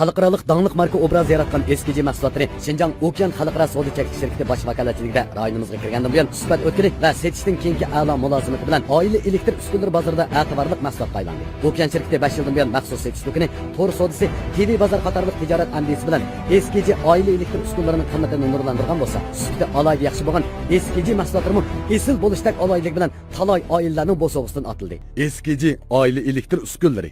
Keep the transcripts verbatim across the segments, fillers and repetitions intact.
خەلقئارالىق داڭلىق ماركا ئوبرازى ياراتقان ئېس كېي جى مەھسۇلاتلىرى شىنجاڭ ئوكيان خەلقئارا سودا چەكلىك شىركىتى باش ۋاكالەتچىلىكىدە رايونىمىزغا كىرگەندىن بۇيان، سۈپەت ئۆتكىلى ۋە سېتىشتىن كېيىنكى ئەلا مۇلازىمىتى بىلەن ئائىلە ئېلېكتر ئۈسكۈنىلىرى بازىرىدا ئەتىۋارلىق مەھسۇلاتقا ئايلاندى. ئوكيان شىركىتى بەش يىلدىن بۇيان مەخسۇس سېتىش دۇكىنى، تور سودىسى، تىۋى بازار قاتارلىق تىجارەت ئەندىزىسى بىلەن ئېس كېي جى ئائىلە ئېلېكتر ئۈسكۈنىلىرىنىڭ قىممىتىنى نۇرلاندۇرغان بولسا، سۈپىتى ئالاھىدە ياخشى بولغان ئېس كېي جى مەھسۇلاتلىرىمۇ ئېسىل بولۇشتەك ئالاھىدىلىكى بىلەن تالاي ئائىلىلەرنىڭ بوسۇغىسىدىن ئاتىلدى. ئېس كېي جى ئائىلە ئېلېكتر ئۈسكۈنىلىرى.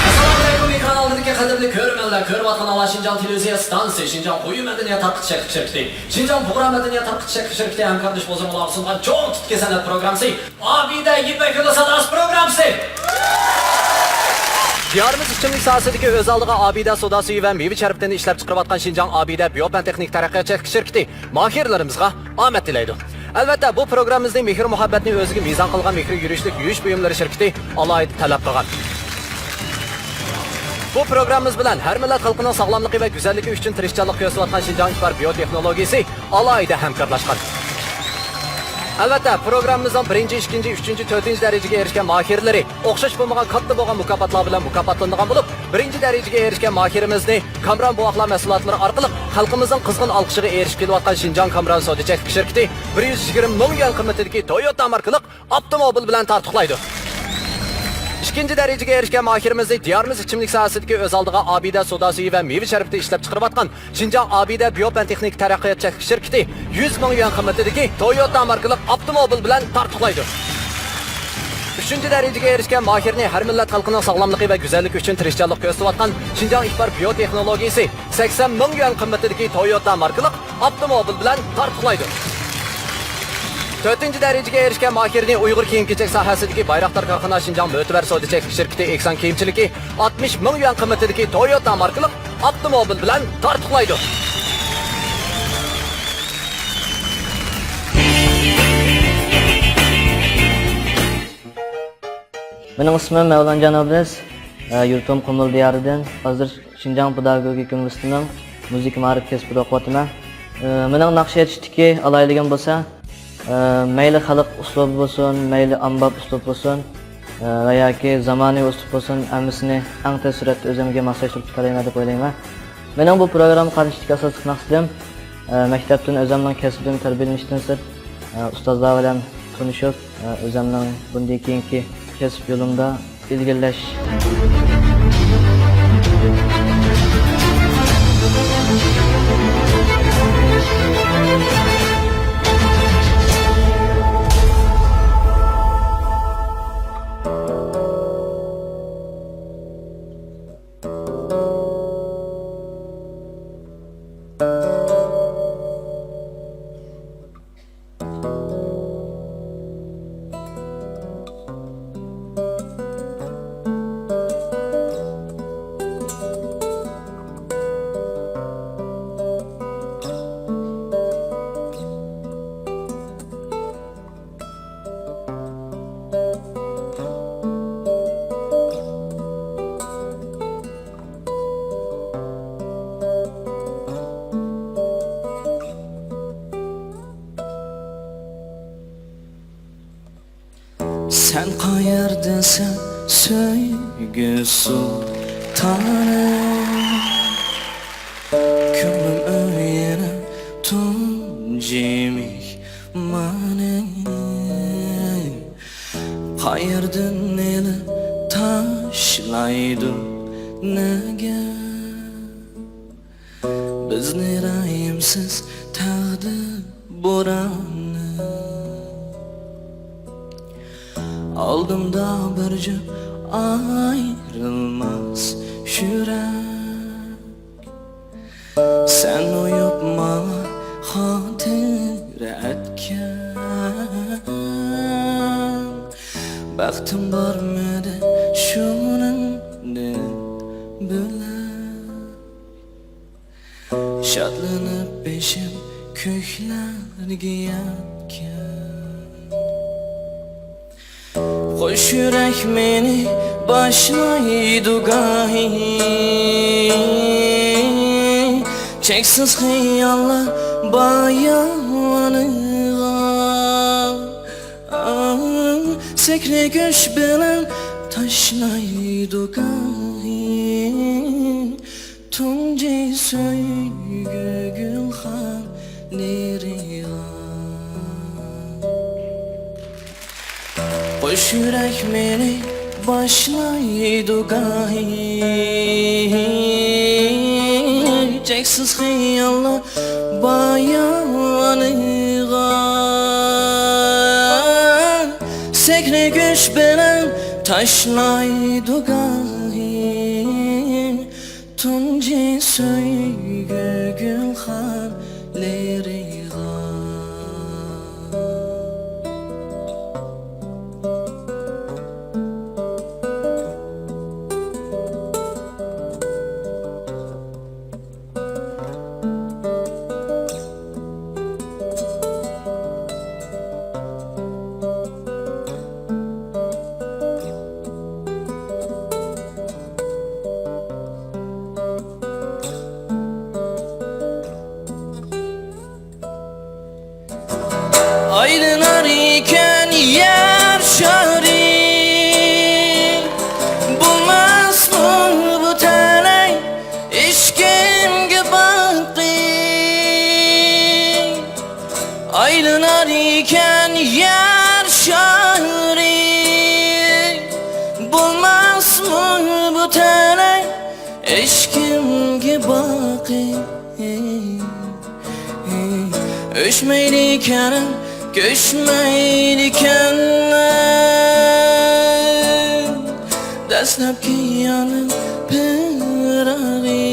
ئەسسالامۇئەلەيكۇم، ئېكران ئالدىدىكى قەدىرلىك كۆرۈرمەنلەر، كۆرۈۋاتقانلار شىنجاڭ تېلېۋىزىيە ئىستانسىسى، شىنجاڭ قويۇن مەدەنىيەت تارقىتىش چەكلىك شىركىتى، شىنجاڭ بۇغرا مەدەنىيەت تارقىتىش چەكلىك شىركىتى ھەمكارداش بولسا ئۇلارغا سۇنغان چوڭ تىتكە سەنئەت پروگراممىسى ئابىدە يىپەك يولى ساداسى پروگراممىسى. دىيارىمىز ئىچىملىك ساھەسىدىكى ئۆز ئالدىغا ئابىدە سودا سۈيى ۋە مېۋە شەربىتىنى ئىشلەپچىقىرىۋاتقان شىنجاڭ ئابىدە بىيوپەن تېخنىك تەرەققىيات چەكلىك شىركىتى ماھىرلىرىمىزغا ئامەت تىلەيدۇ. ئەلۋەتتە، بۇ پروگراممىمىزنى مېھىر-مۇھەببەتنى ئۆزىگە مىزان قىلغان مېھرى يۈرۈشلۈك يۇيۇش بۇيۇملىرى شىركىتى ئالاھىدە تەلەپ قىلغان. بۇ پروگراممىمىز بىلەن ھەر مىللەت خەلقىنىڭ ساغلاملىقى ۋە گۈزەللىكى ئۈچۈن تىرىشچانلىق كۆرسىتىۋاتقان شىنجاڭ ئىپار بىيو تېخنولوگىيىسى ئالاھىدە ھەمكارلاشقان. ئەلۋەتتە، پروگراممىمىزنىڭ بىرىنچى، ئىككىنچى، ئۈچىنچى، تۆتىنچى دەرىجىگە ئېرىشكەن ماھىرلىرى ئوخشاش بولمىغان كاتتا بولغان مۇكاپاتلار بىلەن مۇكاپاتلىنىدىغان بولۇپ، بىرىنچى دەرىجىگە ئېرىشكەن ماھىرىمىزنى كامران بوۋاقلار مەھسۇلاتلىرى ئارقىلىق خەلقىمىزنىڭ قىزغىن ئالقىشىغا ئېرىشىپ كېلىۋاتقان شىنجاڭ كامران سودا چەكلىك شىركىتى بىر يۈز يىگىرمە مىڭ يۈەن قىممىتىدىكى تويوتا ماركىلىق ئاپتوموبىل بىلەن تارتۇقلايدۇ. ئىككىنچى دەرىجىگە ئېرىشكەن ماھىرىمىزنى دىيارىمىز ئىچىملىك ساھەسىدىكى ئۆز ئالدىغا ئابىدە سودا سۈيى ۋە مېۋە شەربىتى ئىشلەپچىقىرىۋاتقان شىنجاڭ ئابىدە بىيوپەن تېخنىك تەرەققىيات چەكلىك شىركىتى يۈز مىڭ يۈەن قىممىتىدىكى تويوتا ماركىلىق ئاپتوموبىل بىلەن تارتۇقلايدۇ. ئۈچىنچى دەرىجىگە ئېرىشكەن ماھىرنى ھەر مىللەت خەلقىنىڭ ساغلاملىقى ۋە گۈزەللىكى ئۈچۈن تىرىشچانلىق كۆرسىتىۋاتقان شىنجاڭ ئىپار بىيو تېخنولوگىيىسى سەكسەن مىڭ يۈەن قىممىتىدىكى تويوتا ماركىلىق ئاپتوموبىل بىلەن تارتۇقلايدۇ. تۆتىنچى دەرىجىگە ئېرىشكەن ماھىرنى ئۇيغۇر كىيىم-كېچەك ساھەسىدىكى بايراقدار كارخانا شىنجاڭ مۆتىۋەر سودا چەكلىك شىركىتى ئېھسان كىيىمچىلىكى ئاتمىش مىڭ يۈەن قىممىتىدىكى تويوتا ماركىلىق ئاپتوموبىل بىلەن تارتۇقلايدۇ. مېنىڭ ئىسمىم مەۋلانجان ئابلىز. ئە، يۇرتۇم قۇمۇل دىيارىدىن. ھازىر شىنجاڭ پېداگوگىكا ئۇنىۋېرسىتېتىنىڭ مۇزىكا مائارىپ كەسپىدە ئوقۇۋاتىمەن. ئە، مېنىڭ ناخشا ئېيتىشتىكى ئالاھىدىلىكىم بولسا، ئە، مەيلى خەلق ئۇسلۇبى بولسۇن، مەيلى ئامباپ ئۇسلۇب بولسۇن، ئە، ۋە ياكى زامانىۋى ئۇسلۇب بولسۇن، ھەممىسىنى ئەڭ تېز سۈرئەتتە ئۆزۈمگە ماسلاشتۇرۇپ چىقالايمەن دەپ ئويلايمەن. مېنىڭ بۇ پروگراممىغا قاتنىشىشتىكى ئاساسلىق مەقسىتىم، ئە، مەكتەپتىن ئۆزۈمنىڭ كەسپىدىن تەربىيەلىنىشتىن سىرت، ئە، ئۇستازلار بىلەن تونۇشۇپ، ئە، ئۆزۈمنىڭ بۇندىن كېيىنكى كەسىپ يولۇمدا ئىلگىرىلەش. سەن قەيەردىسەن، سۆيگۈ سۇلتانى؟ كۆڭلۈم ئۆيىنىڭ تۇنجى مېھمانى. قەيەردىن ئېلىپ تاشلايدۇ نەگە؟ بىزنى رەھىمسىز تەقدىر بورانى. ئالدىمدا بىر جۈپ ئايرىلماس يۈرەك. سەن ئويۇپ ماڭا خاتىرە ئەتكەن. بەختىم بارمىدى شۇنىڭدىن بۆلەك؟ شادلىنىپ بېشىم كۆكلەرگە يەتكەن. خۇش يۈرەك مېنى باشلايدۇ گاھى، چەكسىز خىياللار باياۋانىغا. سېھرىي كۈچ بىلەن تاشلايدۇ گاھى، تۇنجى سۆيگۈ گۈلخانلىرىغا. قوش يۈرەك مېنى باشلايدۇ گاھى، چەكسىز خىياللار بايانىغا. سەكرىگۈچ بىلەن تاشلايدۇ گاھى، تۇنجى سۆيگۈ گۈلخانلىرىغا. ئايلىنار ئىكەن يەر شارى، بولماسمۇ بۇ تەلەي ئىشقىمگە باققىن. ئايلىنار ئىكەن يەر شارى، بولماسمۇ بۇ تەلەي ئىشقىمگە باققىن. ئۆچمەيدىكەن، كۆچمەيدىكەن دەسلەپكى يارنىڭ پىراقى.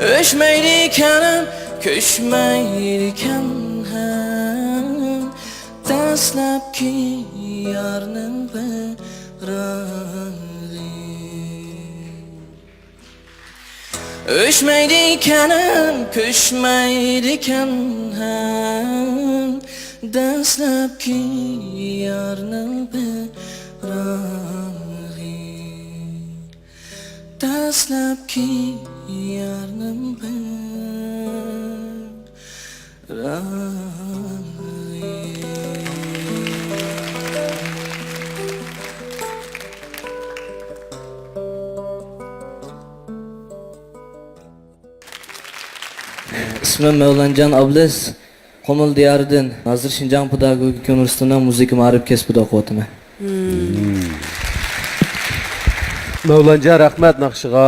ئۆچمەيدىكەن، كۆچمەيدىكەن ھەم دەسلەپكى يارنىڭ پىراقى. ئۆچمەيدىكەن، كۆچمەيدىكەن ھەم دەسلەپكى يارنىڭ پىراقى. دەسلەپكى يارنىڭ پىراقى. ئىسمىم مەۋلانجان ئابلىز، قۇمۇل دىيارىدىن. ھازىر شىنجاڭ پېداگوگىكا ئۇنىۋېرسىتېتىنىڭ مۇزىكا مائارىپ كەسپىدە ئوقۇۋاتىمەن. مەۋلانجان، رەھمەت ناخشىغا.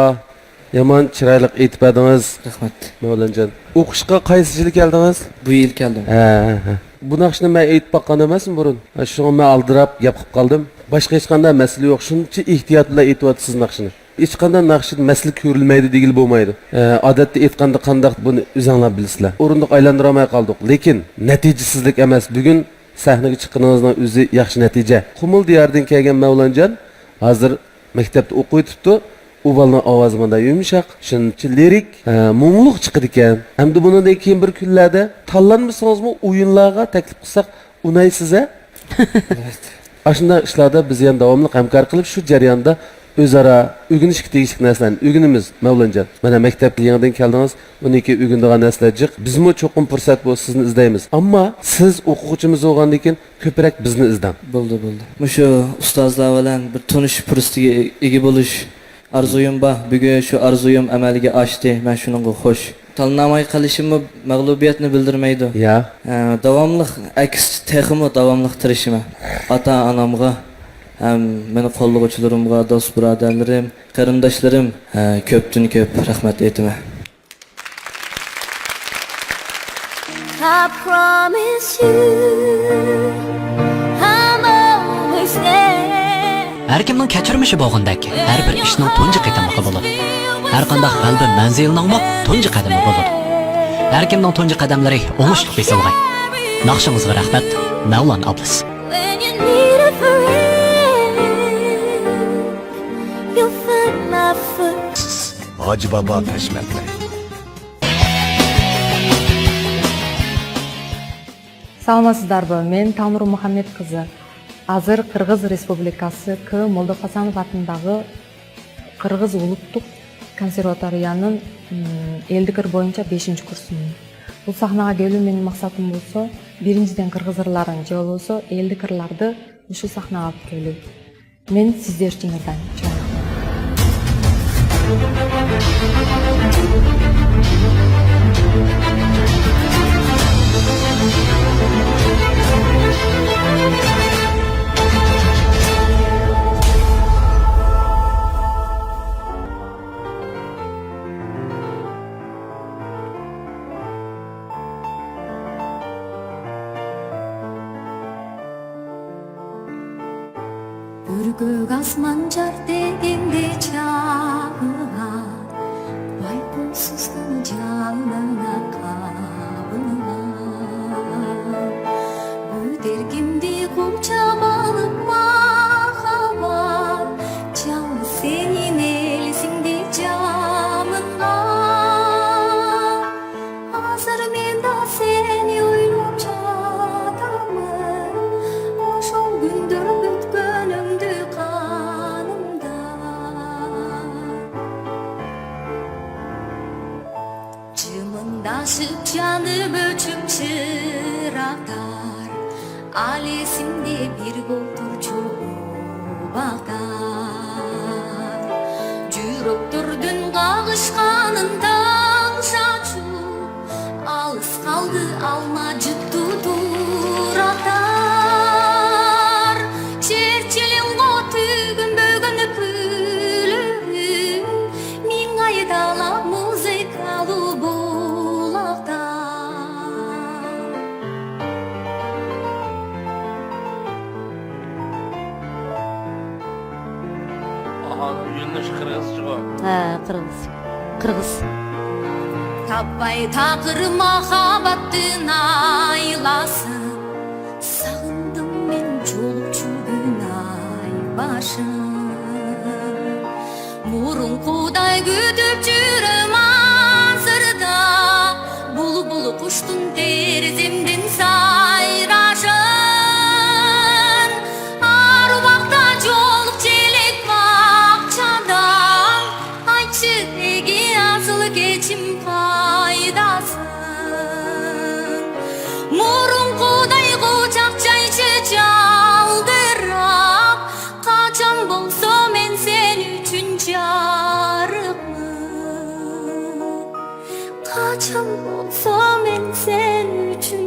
يامان چىرايلىق ئېيتىپ بەردىڭىز. رەھمەت. مەۋلانجان، ئوقۇشقا قايسى يىلى كەلدىڭىز؟ بۇ يىل كەلدىم. ھە، ھە، ھە. بۇ ناخشىنى مەن ئېيتىپ باققان ئەمەسمۇ بۇرۇن؟ ھە، شۇڭا مەن ئالدىراپ گەپ قىلىپ قالدىم. باشقا ھېچقانداق مەسىلە يوق، شۇنچە ئېھتىيات بىلەن ئېيتىۋاتىسىز ناخشىنى. ھېچقانداق ناخشىدا مەسىلە كۆرۈلمەيدۇ دېگىلى بولمايدۇ. ھە، ئادەتتە ئېيتقاندا قانداق، بۇنى ئۆزەڭلار بىلىسىلەر. ئورۇندۇق ئايلاندۇرالماي قالدۇق. لېكىن نەتىجىسىزلىك ئەمەس، بۈگۈن سەھنىگە چىققىنىڭىزنىڭ ئۆزى ياخشى نەتىجە. قۇمۇل دىيارىدىن كەلگەن مەۋلانجان ھازىر مەكتەپتە ئوقۇۋېتىپتۇ. ئۇ بالىنىڭ ئاۋازى مۇنداق يۇمشاق، شۇنچە لىرىك، ھە، مۇڭلۇق چىقىدىكەن. ھەمدە بۇنىڭدىن كېيىن بىر كۈنلەردە تاللانمىسىڭىزمۇ ئويۇنلارغا تەكلىپ قىلساق ئۇنايسىز-ھە؟ ئاشۇنداق ئىشلاردا بىز يەنە داۋاملىق ھەمكارلىق قىلىپ، شۇ جەرياندا ئۆزئارا ئۆگىنىشكە تېگىشلىك نەرسىلەرنى ئۆگىنىمىز، مەۋلانجان. مانا مەكتەپكە يېڭىدىن كەلدىڭىز، ئۇنىڭ كېيىن ئۆگىنىدىغان نەرسىلەر جىق. بىزمۇ چوقۇم پۇرسەت بولسا سىزنى ئىزدەيمىز. ئەمما سىز ئوقۇغۇچىمىز بولغاندىن كېيىن كۆپرەك بىزنى ئىزدەڭ. بولدى، بولدى. مۇشۇ ئۇستازلار بىلەن بىر تونۇشۇش پۇرسىتىگە ئىگە بولۇش ئارزۇيۇم بار. بۈگۈن شۇ ئارزۇيۇم ئەمەلگە ئاشتى. مەن شۇنىڭغا خوش. تاللىنالماي قېلىشىممۇ مەغلۇبىيەتنى بىلدۈرمەيدۇ. يا. ئە، داۋاملىق، ئەكسىچە تېخىمۇ داۋاملىق تىرىشىمەن. ئاتا-ئانامغا ھەم مېنى قوللىغۇچىلىرىمغا، دوست-بۇرادەرلىرىم، قېرىنداشلىرىم، ئە، كۆپتىن كۆپ رەھمەت ئېيتىمەن. I promise you I'm always there. ھەر كىمنىڭ كەچۈرمىشى بولغىنىدەك، ھەر بىر ئىشنىڭ تۇنجى قېتىملىقى بولىدۇ. ھەر قانداق غەلىبە مەنزىلىنىڭمۇ تۇنجى قەدىمى بولىدۇ. ھەر كىمنىڭ تۇنجى قەدەملىرى ئوڭۇشلۇق بېسىلغاي. ناخشىڭىزغا رەھمەت، مەۋلان ئابلىز. When you need a friend, you'll find my foot. ھاجى بابا پەشمەتلەر. سالاماتسىزلارمۇ؟ مەن تاڭنۇر مۇھەممەت قىزى. ھازىر قىرغىز رېسپۇبلىكاسى ك مولداخاسانوف ئاتىنداغى قىرغىز ئۇلۇتلۇق كونسېرۋاتورىيەنىڭ، ئىم، ئېلدە كىر بويىچە بەشىنچى كۇرسىمەن. بۇ ساھنىغا كېلىۋ مېنىڭ مەقسەتىم بولسا، بىرىنچىدىن، قىرغىز يىرلارنى جاۋ بولسا، ئېلدە كىرلارنى مۇشۇ ساھنىغا ئېلىپ كېلىۋ. مەن سىزلەر ئۈچۈن ياردەم قىلىمەن. بۈركۈك ئاسمان جار دېگەندە چاغلار، بايقۇسۇزدىن جانىڭغا قاغلار. بۇ تەركىمدە قۇچاق ئالىپ ماخابات، جان سېنى نېلىسىڭدە جانىڭغا. ھازىر مەندە سېنى ئويلاپ چاتامەن، ئاشۇ كۈندۇر پۈتكۈنۈمدە قانىمدا. جىمىنداشىپ جانىم ئۆچۈپ چىراغلار، ئالىسىمدە بىر گۈل تۇرچۇ باغدا. جۈرۈپ تۇردۇن قاغىشقانىن تاڭ شاچۇ، ئالىس قالدى ئالما جىتتۇ تۇراقلار. چېرچىلىڭغۇ تۈگۈن بۈگۈن كۈلۈم، مىڭاي دالا مۇزىكالۇ بۇلاقتا. ئاھا، يۆنىلىش قىرغىزچىغۇ؟ ھە، قىرغىز. قىرغىز. تاپاي تاقىر ماخاباتتىن ئايلاسىن، ساغىندىم مەن جۇلۇچۇ گۈناي باشىم. مۇرۇنقۇداي كۈتۈپ جۈرۈم ھازىردا، بۇلبۇل قۇشتىن دېرىزەمدىن سايراشىن. ئارىۋاقتا جۇلۇق چېلىق باغچادا، ئاچچىقىگە ھازىل كېچىم قايداسىن. مۇرۇنقۇداي قۇچاق جايچى جالدىراپ، قاچان بولسا مەن سەن ئۈچۈن جارىقمەن. قاچان بولسا مەن سەن ئۈچۈن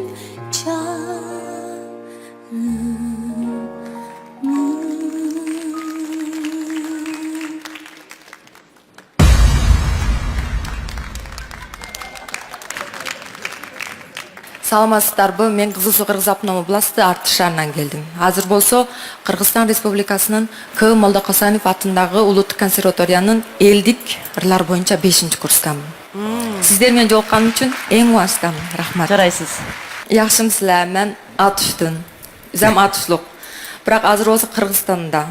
جارىقمەن. سالاماتسىزلارمۇ؟ مەن قىزىلسۇ قىرغىز ئاپتونوم ئوبلاستى ئارتۇش شەھىرىدىن كەلدىم. ھازىر بولسا قىرغىزىستان رېسپۇبلىكاسىنىڭ ك موللادوقاسانوف ئاتىنداغى ئۇلۇغ كونسېرۋاتورىيەنىڭ ئېلدىك يىللار بويىچە بەشىنچى كۇرسكام. سىزلەر مېنى جولۇققانلىقى ئۈچۈن ئەڭ قۇۋانچلىقتىمەن. رەھمەت. جارايسىز. ياخشىمۇسىلەر؟ مەن ئاتۇشتىن. ئۆزۈم ئاتۇشلۇق. بىراق ھازىر بولسا قىرغىزىستاندا.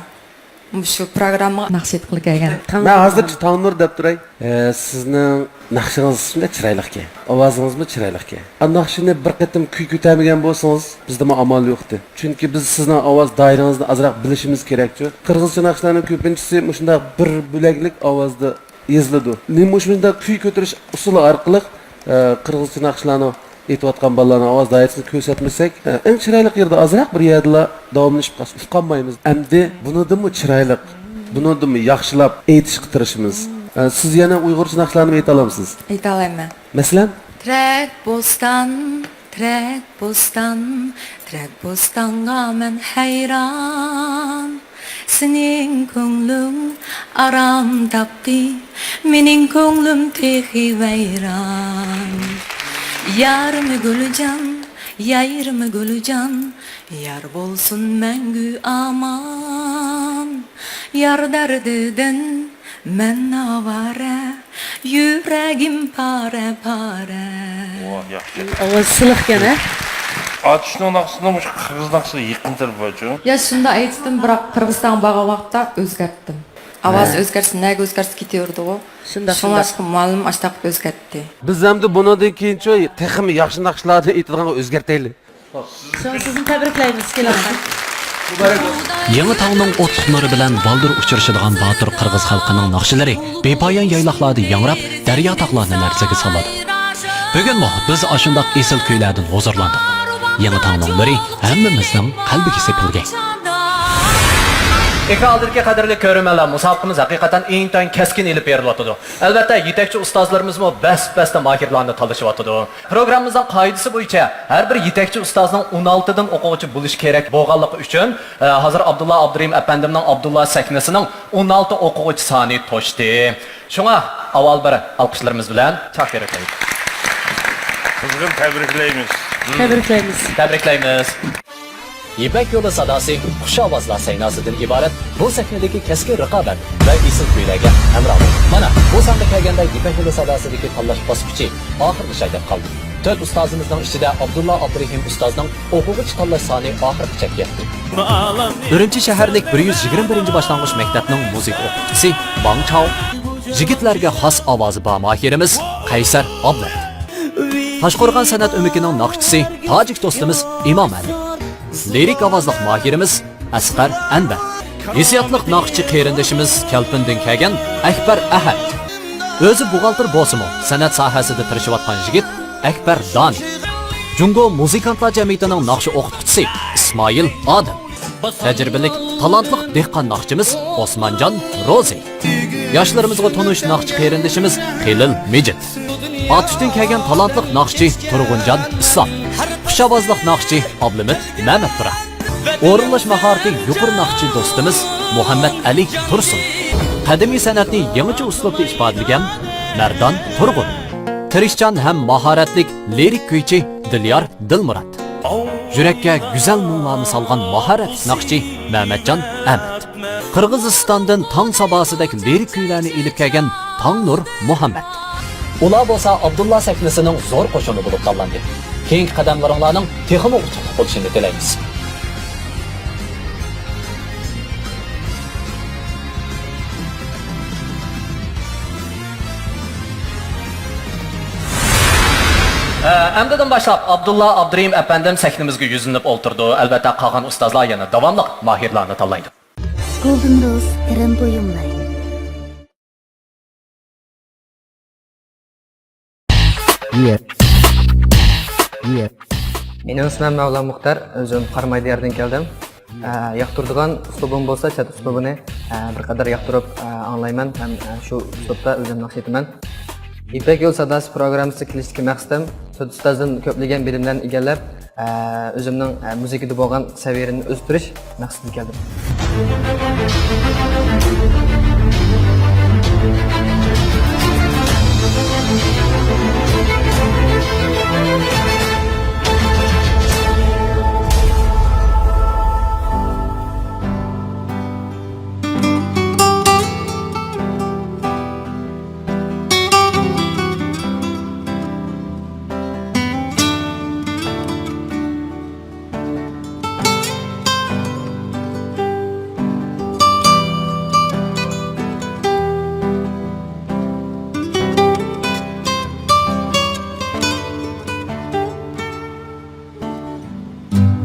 مۇشۇ پروگراممىغا ناخشا ئېيتقىلى كەلگەن. مەن ھازىرچە تاڭنۇر دەپ تۇراي. ئە، سىزنىڭ ناخشىڭىز شۇنداق چىرايلىقكەن. ئاۋازىڭىزمۇ چىرايلىقكەن. ئا، ناخشىنى بىر قېتىم كۈي كۆتەرمىگەن بولسىڭىز، بىزدىمۇ ئامال يوقتى. چۈنكى بىز سىزنىڭ ئاۋاز دائىرىڭىزنى ئازراق بىلىشىمىز كېرەكچۇ. قىرغىزچە ناخشىلارنىڭ كۆپىنچىسى مۇشۇنداق بىر بۆلەكلىك ئاۋازدا يېزىلىدۇ. نېمە مۇشۇنداق كۈي كۆتۈرۈش ئۇسۇلى ئارقىلىق، ئە، قىرغىزچە ناخشىلارنى ئېيتىۋاتقان بالىلارنىڭ ئاۋاز دائىرىسىنى كۆرسەتمىسەك، ئە، ئەڭ چىرايلىق يېرىدە ئازراق بىر يەردىلا داۋاملىشىپ قالسا ئۇقالمايمىز. ئەمدى بۇنىدىنمۇ چىرايلىق، بۇنىدىنمۇ ياخشىلاپ ئېيتىشقا تىرىشىمىز. ئە، سىز يەنە ئۇيغۇرچە ناخشىلارنى ئېيتالامسىز؟ ئېيتالايمەن. مەسىلەن؟ تېرەك بوستان، تېرەك بوستان، تېرەك بوستانغا مەن ھەيران. سېنىڭ كۆڭلۈڭ ئارام تاپتى، مېنىڭ كۆڭلۈم تېخى ۋەيران. يارىم گۈلجان، يايرىم گۈلجان، يار بولسۇن مەڭگۈ ئامان. يار دەردىدىن مەن ئاۋارە، يۈرەگىم پارە-پارە. ۋاھ، ياخشى. ئاۋاز سىلىقكەن، ھە؟ ئاتۇشنىڭ ناخشىسىنىڭ مۇشۇ قىرغىز ناخشىسىغا يېقىن تەرىپى بارچۇ؟ يا، شۇنداق ئېيتتىم، بىراق قىرغىزىستانغا بارغان ۋاقىتتا ئۆزگەرتتىم. ئاۋاز ھە. ئۆزگەرسە، نەگە ئۆزگەرسە كېتىۋېرىدىغۇ. شۇنداق، شۇڭلاشقا شۇنداق. مۇئەللىم ئاشتاق ئۆزگەرتتى. بىز ئەمدى بۇنىڭدىن كېيىنچۇ تېخىمۇ ياخشى ناخشىلارنى ئېيتىدىغانغا ئۆزگەرتەيلى. شۇڭا سىزنى تەبرىكلەيمىز، كېلىڭلار. يېڭى تاڭنىڭ ئوتلۇق نۇرى بىلەن بالدۇر ئۇچرىشىدىغان باتۇر قىرغىز خەلقىنىڭ ناخشىلىرى بىپايان يايلاقلاردا ياڭراپ، دەريا تاغلارنى لەرزىگە سالىدۇ. بۈگۈنمۇ بىز ئاشۇنداق ئېسىل كۈيلەردىن ھۇزۇرلاندۇق. يېڭى تاڭنىڭ نۇرى ھەممىمىزنىڭ قەلبىگە سېپىلگەي. ئېكران ئالدىدىكى قەدىرلىك كۆرۈرمەنلەر، مۇسابىقىمىز ھەقىقەتەن ئىنتايىن كەسكىن ئېلىپ بېرىلىۋاتىدۇ. ئەلۋەتتە، يېتەكچى ئۇستازلىرىمىزمۇ بەس-بەستە ماھىرلارنى تاللىشىۋاتىدۇ. پروگراممىمىزنىڭ قائىدىسى بويىچە ھەر بىر يېتەكچى ئۇستازنىڭ ئون ئالتىدىن ئوقۇغۇچى بولۇشى كېرەك بولغانلىقى ئۈچۈن، ئە، ھازىر ئابدۇللا ئابدۇرېھىم ئەپەندىمنىڭ ئابدۇللا سەھنىسىنىڭ ئون ئالتە ئوقۇغۇچى سانى توشتى. شۇڭا ئاۋۋال بىر ئالقىشلىرىمىز بىلەن چاقىرىقلايلى. قىزغىن تەبرىكلەيمىز. تەبرىكلەيمىز. تەبرىكلەيمىز. يىپەك يولى ساداسى خۇش ئاۋازلار سەيناسىدىن ئىبارەت بۇ سەھنىدىكى كەسكىن رىقابەت ۋە ئېسىل كۈيلەرگە ھەمراھ بولدى. مانا، بۇ سانغا كەلگەندە يىپەك يولى ساداسىدىكى تاللاش باسقۇچى ئاخىرلىشاي دەپ قالدى. تۆت ئۇستازىمىزنىڭ ئىچىدە ئابدۇللا ئابدۇرېھىم ئۇستازنىڭ ئوقۇغۇچى تاللاش سانى ئاخىرقى چەككە يەتتى. ئۈرۈمچى شەھەرلىك بىر يۈز يىگىرمە بىرىنچى باشلانغۇچ مەكتەپنىڭ مۇزىكا ئوقۇتقۇچىسى ۋاڭ چاۋ، يىگىتلەرگە خاس ئاۋازى بار ماھىرىمىز قەيسەر ئابلەت. تاشقورغان سەنئەت ئۆمىكىنىڭ ناخشىچىسى تاجىك دوستىمىز ئىمام ئەلى. لىرىك ئاۋازلىق ماھىرىمىز ئەسقەر ئەنۋەر. ھېسسىياتلىق ناخشىچى قېرىندىشىمىز كەلپىندىن كەلگەن ئەكبەر ئەھەت. ئۆزى بوغالتىر بولسىمۇ، سەنئەت ساھەسىدە تىرىشىۋاتقان يىگىت ئەكبەر دانى. جۇڭگو مۇزىكانتلار جەمئىيىتىنىڭ ناخشا ئوقۇتقۇچىسى ئىسمائىل ئادىل. تەجرىبىلىك، تالانتلىق دېھقان ناخشىچىمىز ئوسمانجان روزى. ياشلىرىمىزغا تونۇش ناخشىچى قېرىندىشىمىز خېلىل مىجىت. ئاتۇشتىن كەلگەن تالانتلىق ناخشىچى تۇرغۇنجان ئىسلام. خۇش ئاۋازلىق ناخشىچى ئابلىمىت مەمەتبۇرا. ئورۇنلاش ماھارىتى يۇقىرى ناخشىچى دوستىمىز مۇھەممەت ئەلى تۇرسۇن. قەدىمىي سەنئەتنى يېڭىچە ئۇسلۇبتا ئىپادىلىگەن مەردان تۇرغۇن. تىرىشچان ھەم ماھارەتلىك لىرىك كۈيچى دىليار دىلمۇرات. يۈرەككە گۈزەل مۇڭلارنى سالغان ماھارەتلىك ناخشىچى مەمەتجان ئەمەت. قىرغىزىستاندىن تاڭ ساباسىدەك لىرىك كۈيلەرنى ئېلىپ كەلگەن تاڭنۇر مۇھەممەت. ئۇلار بولسا ئابدۇللا سەھنىسىنىڭ زور قوشۇنى بولۇپ تاللاندى. كېيىنكى قەدەملىرىڭلارنىڭ تېخىمۇ ئۇتۇقلۇق بولۇشىنى تىلەيمىز. ئە، ئەمدىدىن باشلاپ ئابدۇللا ئابدۇرېھىم ئەپەندىم سەھنىمىزگە يۈزلىنىپ ئولتۇرىدۇ. ئەلۋەتتە، قالغان ئۇستازلار يەنە داۋاملىق ماھىرلارنى تاللايدۇ. گولدېن روز تىرىم بۇيۇملار. مېنىڭ ئىسمىم مەۋلا مۇختار، ئۆزۈم قاراماي دىيارىدىن كەلدىم. ئە، ياقتۇرىدىغان ئۇسلۇبۇم بولسا چەت ئۇسلۇبىنى، ئە، بىر قەدەر ياقتۇرۇپ، ئە، ئاڭلايمەن ھەم، ئە، شۇ ئۇسلۇبتا ئۆزۈم ناخشا ئېيتىمەن. يىپەك يول ساداسى پروگراممىسىغا كېلىشتىكى مەقسىتىم تۆت ئۇستازدىن كۆپلىگەن بىلىملەرنى ئىگىلەپ، ئە، ئۆزۈمنىڭ، ئە، مۇزىكىدا بولغان سەۋىيەمنى ئۆستۈرۈش مەقسىتىدە كەلدىم.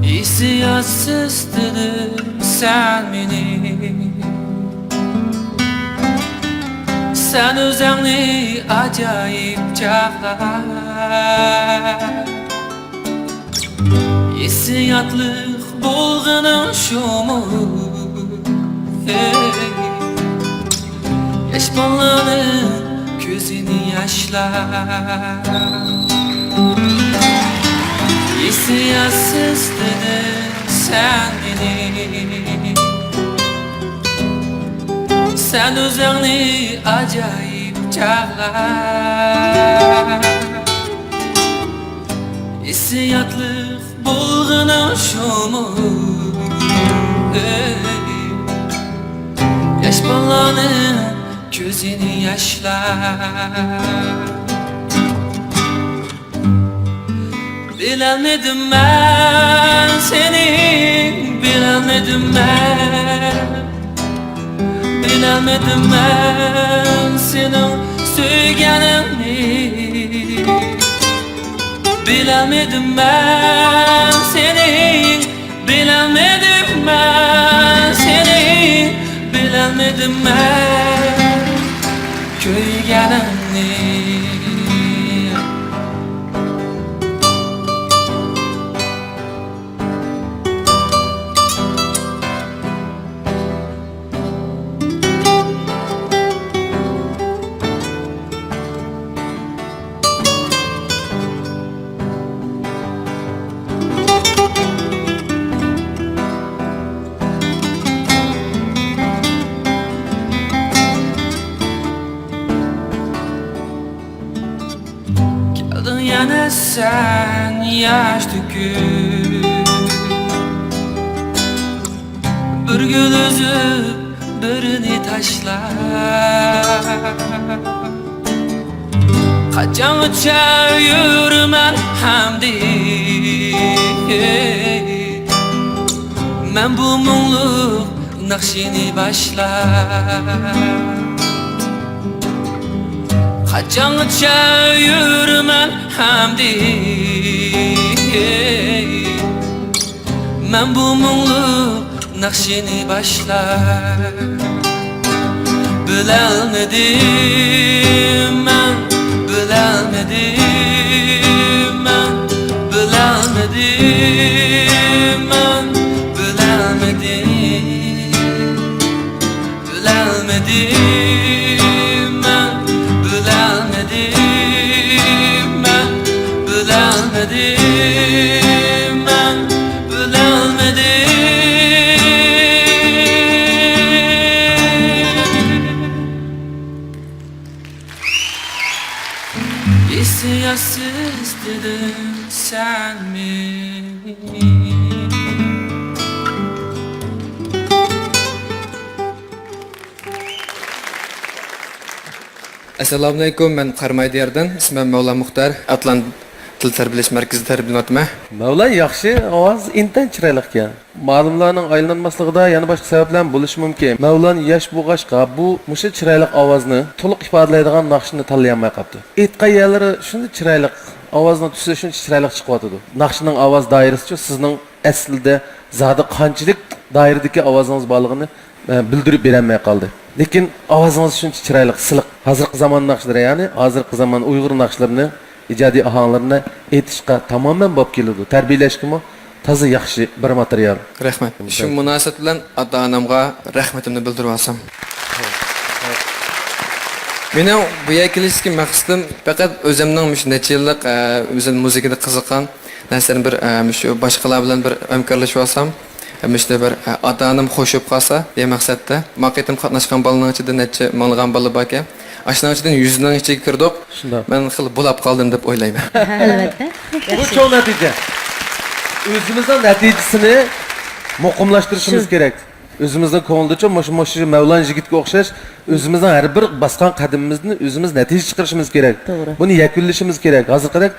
ھېسسىياتسىز دېدىم سەن مېنى، سەن ئۆزۈڭنى ئاجايىپ چاغلار. ھېسسىياتلىق بولغىنىڭ شۇمۇ؟ ھەي، ياش بالىنىڭ كۆزىنى ياشلار. ھېسسىياتسىز دېدىڭ سەن مېنى، سەن ئۆزۈڭنى ئاجايىپ چاغلار. ھېسسىياتلىق بولغىنىڭ شۇمۇ؟ ئەي، ياش بالىنىڭ كۆزىنى ياشلار. بىلەلمىدىم مەن سېنى، بىلەلمىدىم مەن. بىلەلمىدىم مەن سېنىڭ سۆيگىنىڭنى. بىلەلمىدىم مەن سېنىڭ، بىلەلمىدىم مەن سېنىڭ، بىلەلمىدىم مەن كۆيگىنىڭنى. سەن ياش تۆكۈپ، بىر گۈل ئۈزۈپ، بىرىنى تاشلاپ، قاچانغىچە يۈرىمەن ئەمدى؟ مەن بۇ مۇڭلۇق ناخشىنى باشلاپ، قاچانغىچە يۈرىمەن ئەمدى؟ مەن بۇ مۇڭلۇق ناخشىنى باشلاپ، بىلەلمىدىم مەن، بىلەلمىدىم مەن، بىلەلمىدىم مەن، بىلەلمىدىم. بىلەلمىدىم مەن، بىلەلمىدىم مەن، بىلەلمىدىم مەن، بىلەلمىدىم. ھېسسىياتسىز دېدىڭ سەن مېنى. ئەسسالامۇئەلەيكۇم، مەن قاراماي دىيارىدىن، ئىسمىم مەۋلان مۇختار، ئاتلان تىل تەربىيەلەش مەركىزىدە تەربىيەلىنىۋاتىمەن. مەۋلان ياخشى، ئاۋاز ئىنتايىن چىرايلىقكەن. مالىملارنىڭ ئايلانماسلىقىدا يەنە باشقا سەۋەبلەرمۇ بولۇشى مۇمكىن. مەۋلان ياش بولغاچقا، بۇ مۇشۇ چىرايلىق ئاۋازنى تولۇق ئىپادىلەيدىغان ناخشىنى تاللىيالماي قاپتۇ. ئېيتقان يەرلىرى شۇنداق چىرايلىق، ئاۋازنىڭ تۈسى شۇنچە چىرايلىق چىقىۋاتىدۇ. ناخشىنىڭ ئاۋاز دائىرىسىچۇ سىزنىڭ ئەسلىدە زادى قانچىلىك دائىرىدىكى ئاۋازىڭىز بارلىقىنى، ئە، بىلدۈرۈپ بېرەلمەي قالدى. لېكىن ئاۋازىڭىز شۇنچە چىرايلىق، سىلىق. ھازىرقى زامان ناخشىلىرى، يەنى ھازىرقى زامان ئۇيغۇر ناخشىلىرىنى، ئىجادىي ئاھاڭلىرىنى ئېيتىشقا تامامەن بولۇپ كېلىدۇ. تەربىيەلەشكىمۇ تازا ياخشى بىر ماتېرىيال. رەھمەت. شۇ مۇناسىۋەت بىلەن ئاتا-ئانامغا رەھمىتىمنى بىلدۈرۈۋالسام. مېنىڭ بۇ يەرگە كېلىشتىكى مەقسىتىم پەقەت ئۆزۈمنىڭ مۇشۇ نەچچە يىللىق، ئە، ئۆزۈم مۇزىكىدا قىزىققان نەرسىلەرنى بىر، ئە، مۇشۇ باشقىلار بىلەن بىر ھەمكارلىشىۋالسام، ئە، مۇشۇنداق بىر، ئە، ئاتا-ئانام خوش بولۇپ قالسا دېگەن مەقسەتتە. ما قېتىم قاتناشقان بالىلارنىڭ ئىچىدە نەچچە مىڭلىغان بالا باركەن. ئاشۇنىڭ ئىچىدىن يۈزنىڭ ئىچىگە كىردۇق. شۇنداق. مەن خېلى بولاپ قالدىم دەپ ئويلايمەن. ئەلۋەتتە. بۇ چوڭ نەتىجە. ئۆزىمىزنىڭ نەتىجىسىنى مۇقىملاشتۇرۇشىمىز شۇ. كېرەك. ئۆزىمىزنىڭ كۆڭلىدىچۇ مۇشۇ، مۇشۇ مەۋلان يىگىتكە ئوخشاش ئۆزىمىزنىڭ ھەر بىر باسقان قەدىمىمىزدىن ئۆزىمىز نەتىجە چىقىرىشىمىز كېرەك. توغرا. بۇنى يەكۈنلىشىمىز كېرەك. ھازىرقىدەك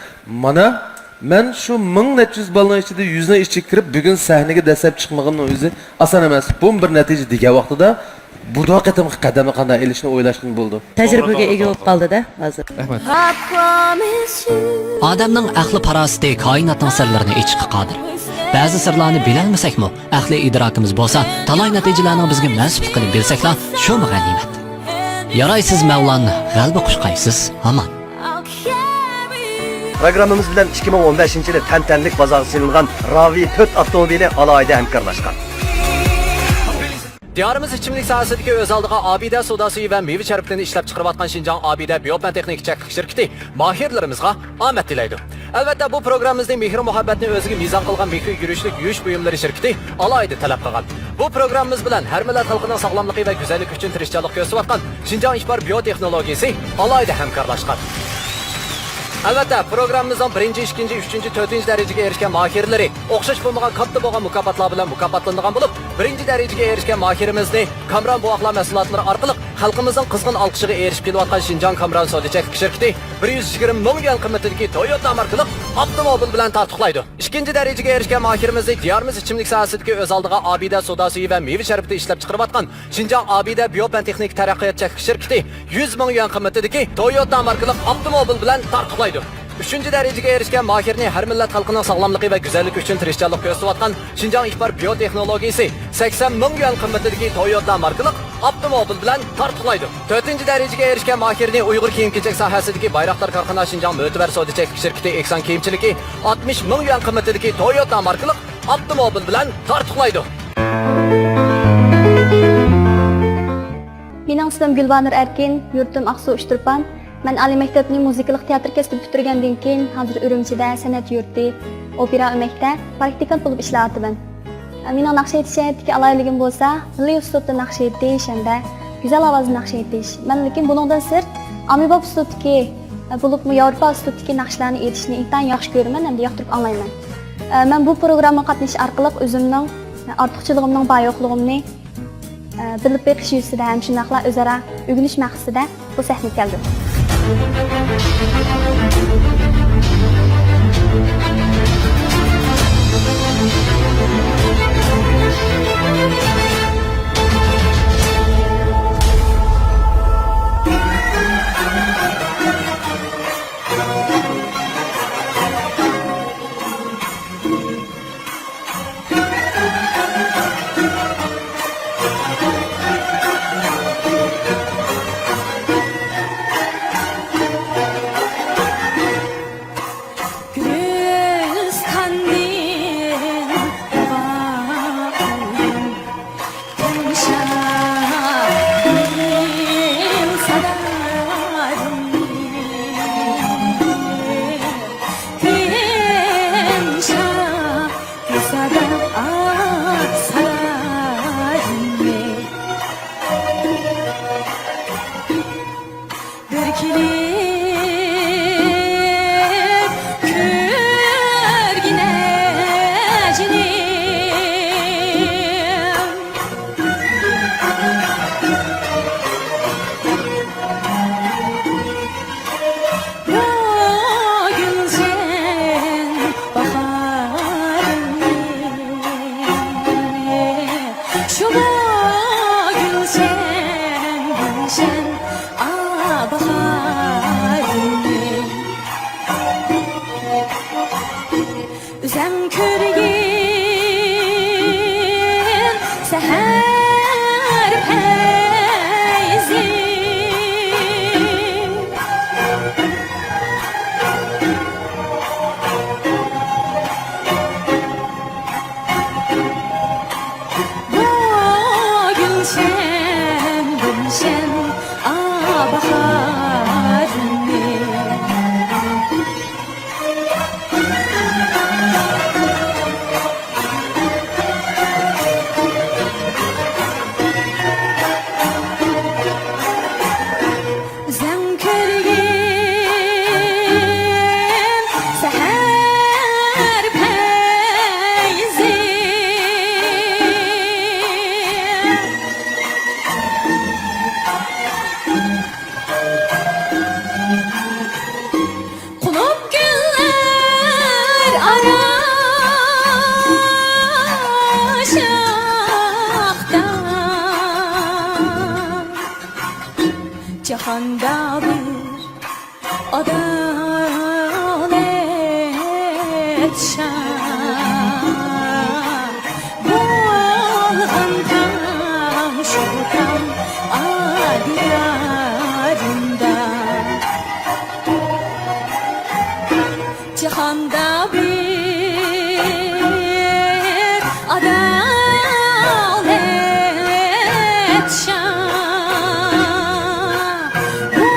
مانا مەن شۇ مىڭ نەچچە يۈز بالىنىڭ ئىچىدە يۈزنىڭ ئىچىگە كىرىپ، بۈگۈن سەھنىگە دەسلەپ چىقمىغىنىنىڭ ئۆزى ئاسان ئەمەس. بۇمۇ بىر نەتىجە دېگەن ۋاقتىدا، بۇ قېتىمقى قەدەمنى قانداق ئېلىشنى ئويلاشقىمۇ بولىدۇ. تەجرىبىگە ئىگە بولۇپ قالدى-دە ھازىر. رەھمەت. ئادەمنىڭ ئەقلى پاراسىتى كائىناتنىڭ سىرلىرىنى ئېچىشقا قادىر. بەزى سىرلارنى بىلەلمىسەكمۇ، ئەقلىي ئىدراكىمىز بولسا، تالاي نەتىجىلەرنىڭ بىزگە مەنسۇپلۇقىنى بىلسەكلا، شۇمۇ غەنىيمەت. ياراي سىز مەۋلان، غەلىبە قۇچقايسىز ھامان. پروگراممىمىز بىلەن ئىككى مىڭ ئون بەشىنچى يىلى تەنتەنىلىك بازارغا سېلىنغان راۋى تۆت ئاپتوموبىلى ئالاھىدە ھەمكارلاشقان. دىيارىمىز ئىچىملىك ساھەسىدىكى ئۆز ئالدىغا ئابىدە سودا سۈيى ۋە مېۋە شەربىتىنى ئىشلەپچىقىرىۋاتقان شىنجاڭ ئابىدە بىيوپەن تېخنىكا چەكلىك شىركىتى ماھىرلىرىمىزغا ئامەت تىلەيدۇ. ئەلۋەتتە، بۇ پروگراممىمىزنى مېھرى-مۇھەببەتنى ئۆزىگە مىزان قىلغان مېھرى يۈرۈشلۈك يۇيۇش بۇيۇملىرى شىركىتى ئالاھىدە تەلەپ قىلغان. بۇ پروگراممىمىز بىلەن ھەر مىللەت خەلقىنىڭ ساغلاملىقى ۋە گۈزەللىكى ئۈچۈن تىرىشچانلىق كۆرسىتىۋاتقان شىنجاڭ ئىپار بىيو تېخنولوگىيىسى ئالاھىدە ھەمكارلاشقان. ئەلۋەتتە، پروگراممىمىزنىڭ بىرىنچى، ئىككىنچى، ئۈچىنچى، تۆتىنچى دەرىجىگە ئېرىشكەن ماھىرلىرى ئوخشاش بولمىغان كاتتا بولغان مۇكاپاتلار بىلەن مۇكاپاتلىنىدىغان بولۇپ، بىرىنچى دەرىجىگە ئېرىشكەن ماھىرىمىزنى كامران بوۋاقلار مەھسۇلاتلىرى ئارقىلىق خەلقىمىزنىڭ قىزغىن ئالقىشىغا ئېرىشىپ كېلىۋاتقان شىنجاڭ كامران سودا چەكلىك شىركىتى بىر يۈز يىگىرمە مىڭ يۈەن قىممىتىدىكى تويوتا ماركىلىق ئاپتوموبىل بىلەن تارتۇقلايدۇ. ئىككىنچى دەرىجىگە ئېرىشكەن ماھىرىمىزنى دىيارىمىز ئىچىملىك ساھەسىدىكى ئۆز ئالدىغا ئابىدە سودا سۈيى ۋە مېۋە شەربىتى ئىشلەپچىقىرىۋاتقان شىنجاڭ ئابىدە بىيو پەن تېخنىكا تەرەققىيات چەكلىك شىركىتى يۈز مىڭ يۈەن قىممىتىدىكى تويوتا ماركىلىق ئاپتوموبىل بىلەن تارتۇقلايدۇ. ئۈچىنچى دەرىجىگە ئېرىشكەن ماھىرنى ھەر مىللەت خەلقىنىڭ ساغلاملىقى ۋە گۈزەللىكى ئۈچۈن تىرىشچانلىق كۆرسىتىۋاتقان شىنجاڭ ئىپار بىيو تېخنولوگىيىسى سەكسەن مىڭ يۈەن قىممىتىدىكى تويوتا ماركىلىق ئاپتوموبىل بىلەن تارتۇقلايدۇ. تۆتىنچى دەرىجىگە ئېرىشكەن ماھىرنى ئۇيغۇر كىيىم-كېچەك ساھەسىدىكى بايراقدار كارخانا شىنجاڭ مۆتىبەر سودا چەكلىك شىركىتى ئېھسان كىيىمچىلىكى ئاتمىش مىڭ يۈەن قىممىتىدىكى تويوتا ماركىلىق ئاپتوموبىل بىلەن تارتۇقلايدۇ. مېنىڭ ئىسمىم گۈلبانۇر ئەركىن، يۇرتۇم ئاقسۇ ئۇچتۇرپان. مەن ئالىي مەكتەپنى مۇزىكىلىق تىياتىر كەسپىدە پۈتتۈرگەندىن كېيىن، ھازىر ئۈرۈمچىدە سەنئەت يۇرتى ئوپېرا ئۆمەكتە پراكتىكانت بولۇپ ئىشلەۋاتىمەن. مېنىڭ ناخشا ئېيتىش جەھەتتىكى ئالاھىدىلىكىم بولسا، مىللىي ئۇسلۇبتا ناخشا ئېيتىش ھەمدە گۈزەل ئاۋازدا ناخشا ئېيتىش. مەن لېكىن بۇنىڭدىن سىرت، ئاممىباب ئۇسلۇبتىكى بولۇپمۇ ياۋروپا ئۇسلۇبىدىكى ناخشىلارنى ئېيتىشنى ئىنتايىن ياخشى كۆرىمەن ھەمدە ياقتۇرۇپ ئاڭلايمەن. مەن بۇ پروگراممىغا قاتنىشىش ئارقىلىق ئۆزۈمنىڭ ئارتۇقچىلىقىمنىڭ، بار-يوقلۇقۇمنى بىلىپ بېقىش يۈزىسىدە ھەم شۇنداقلا ئۆزئارا ئۆگىنىش مەقسىتىدە بۇ سەھنىگە كەلدىم. گۈلىستاندىن بۇغا قىلدىم تىڭشاپ سادامنى، تىڭشاپ سادام، سادامنى. بىر كېلىپ كۆرگىنە جېنىم، بۇ گۈلشەن باھارىمنى، شۇ بۇ گۈلشەن، گۈلشەن، ئا، باھارىمنى. ئۆزەڭ كۆرگىن سەھەر پەيزى، بۇ گۈلشەن، گۈلشەن، ئا، باھارىمنى. ئۆزەڭ كۆرگىن سەھەر پەيزى، قۇلۇپ گۈللەر ئارا شاختا، جاھاندا بىر ئادالەت شاھ بولغان تاڭ، شۇ تاڭ، ئا، دىدارىمدا. جاھاندا بىر ئادالەت شاھ، بۇ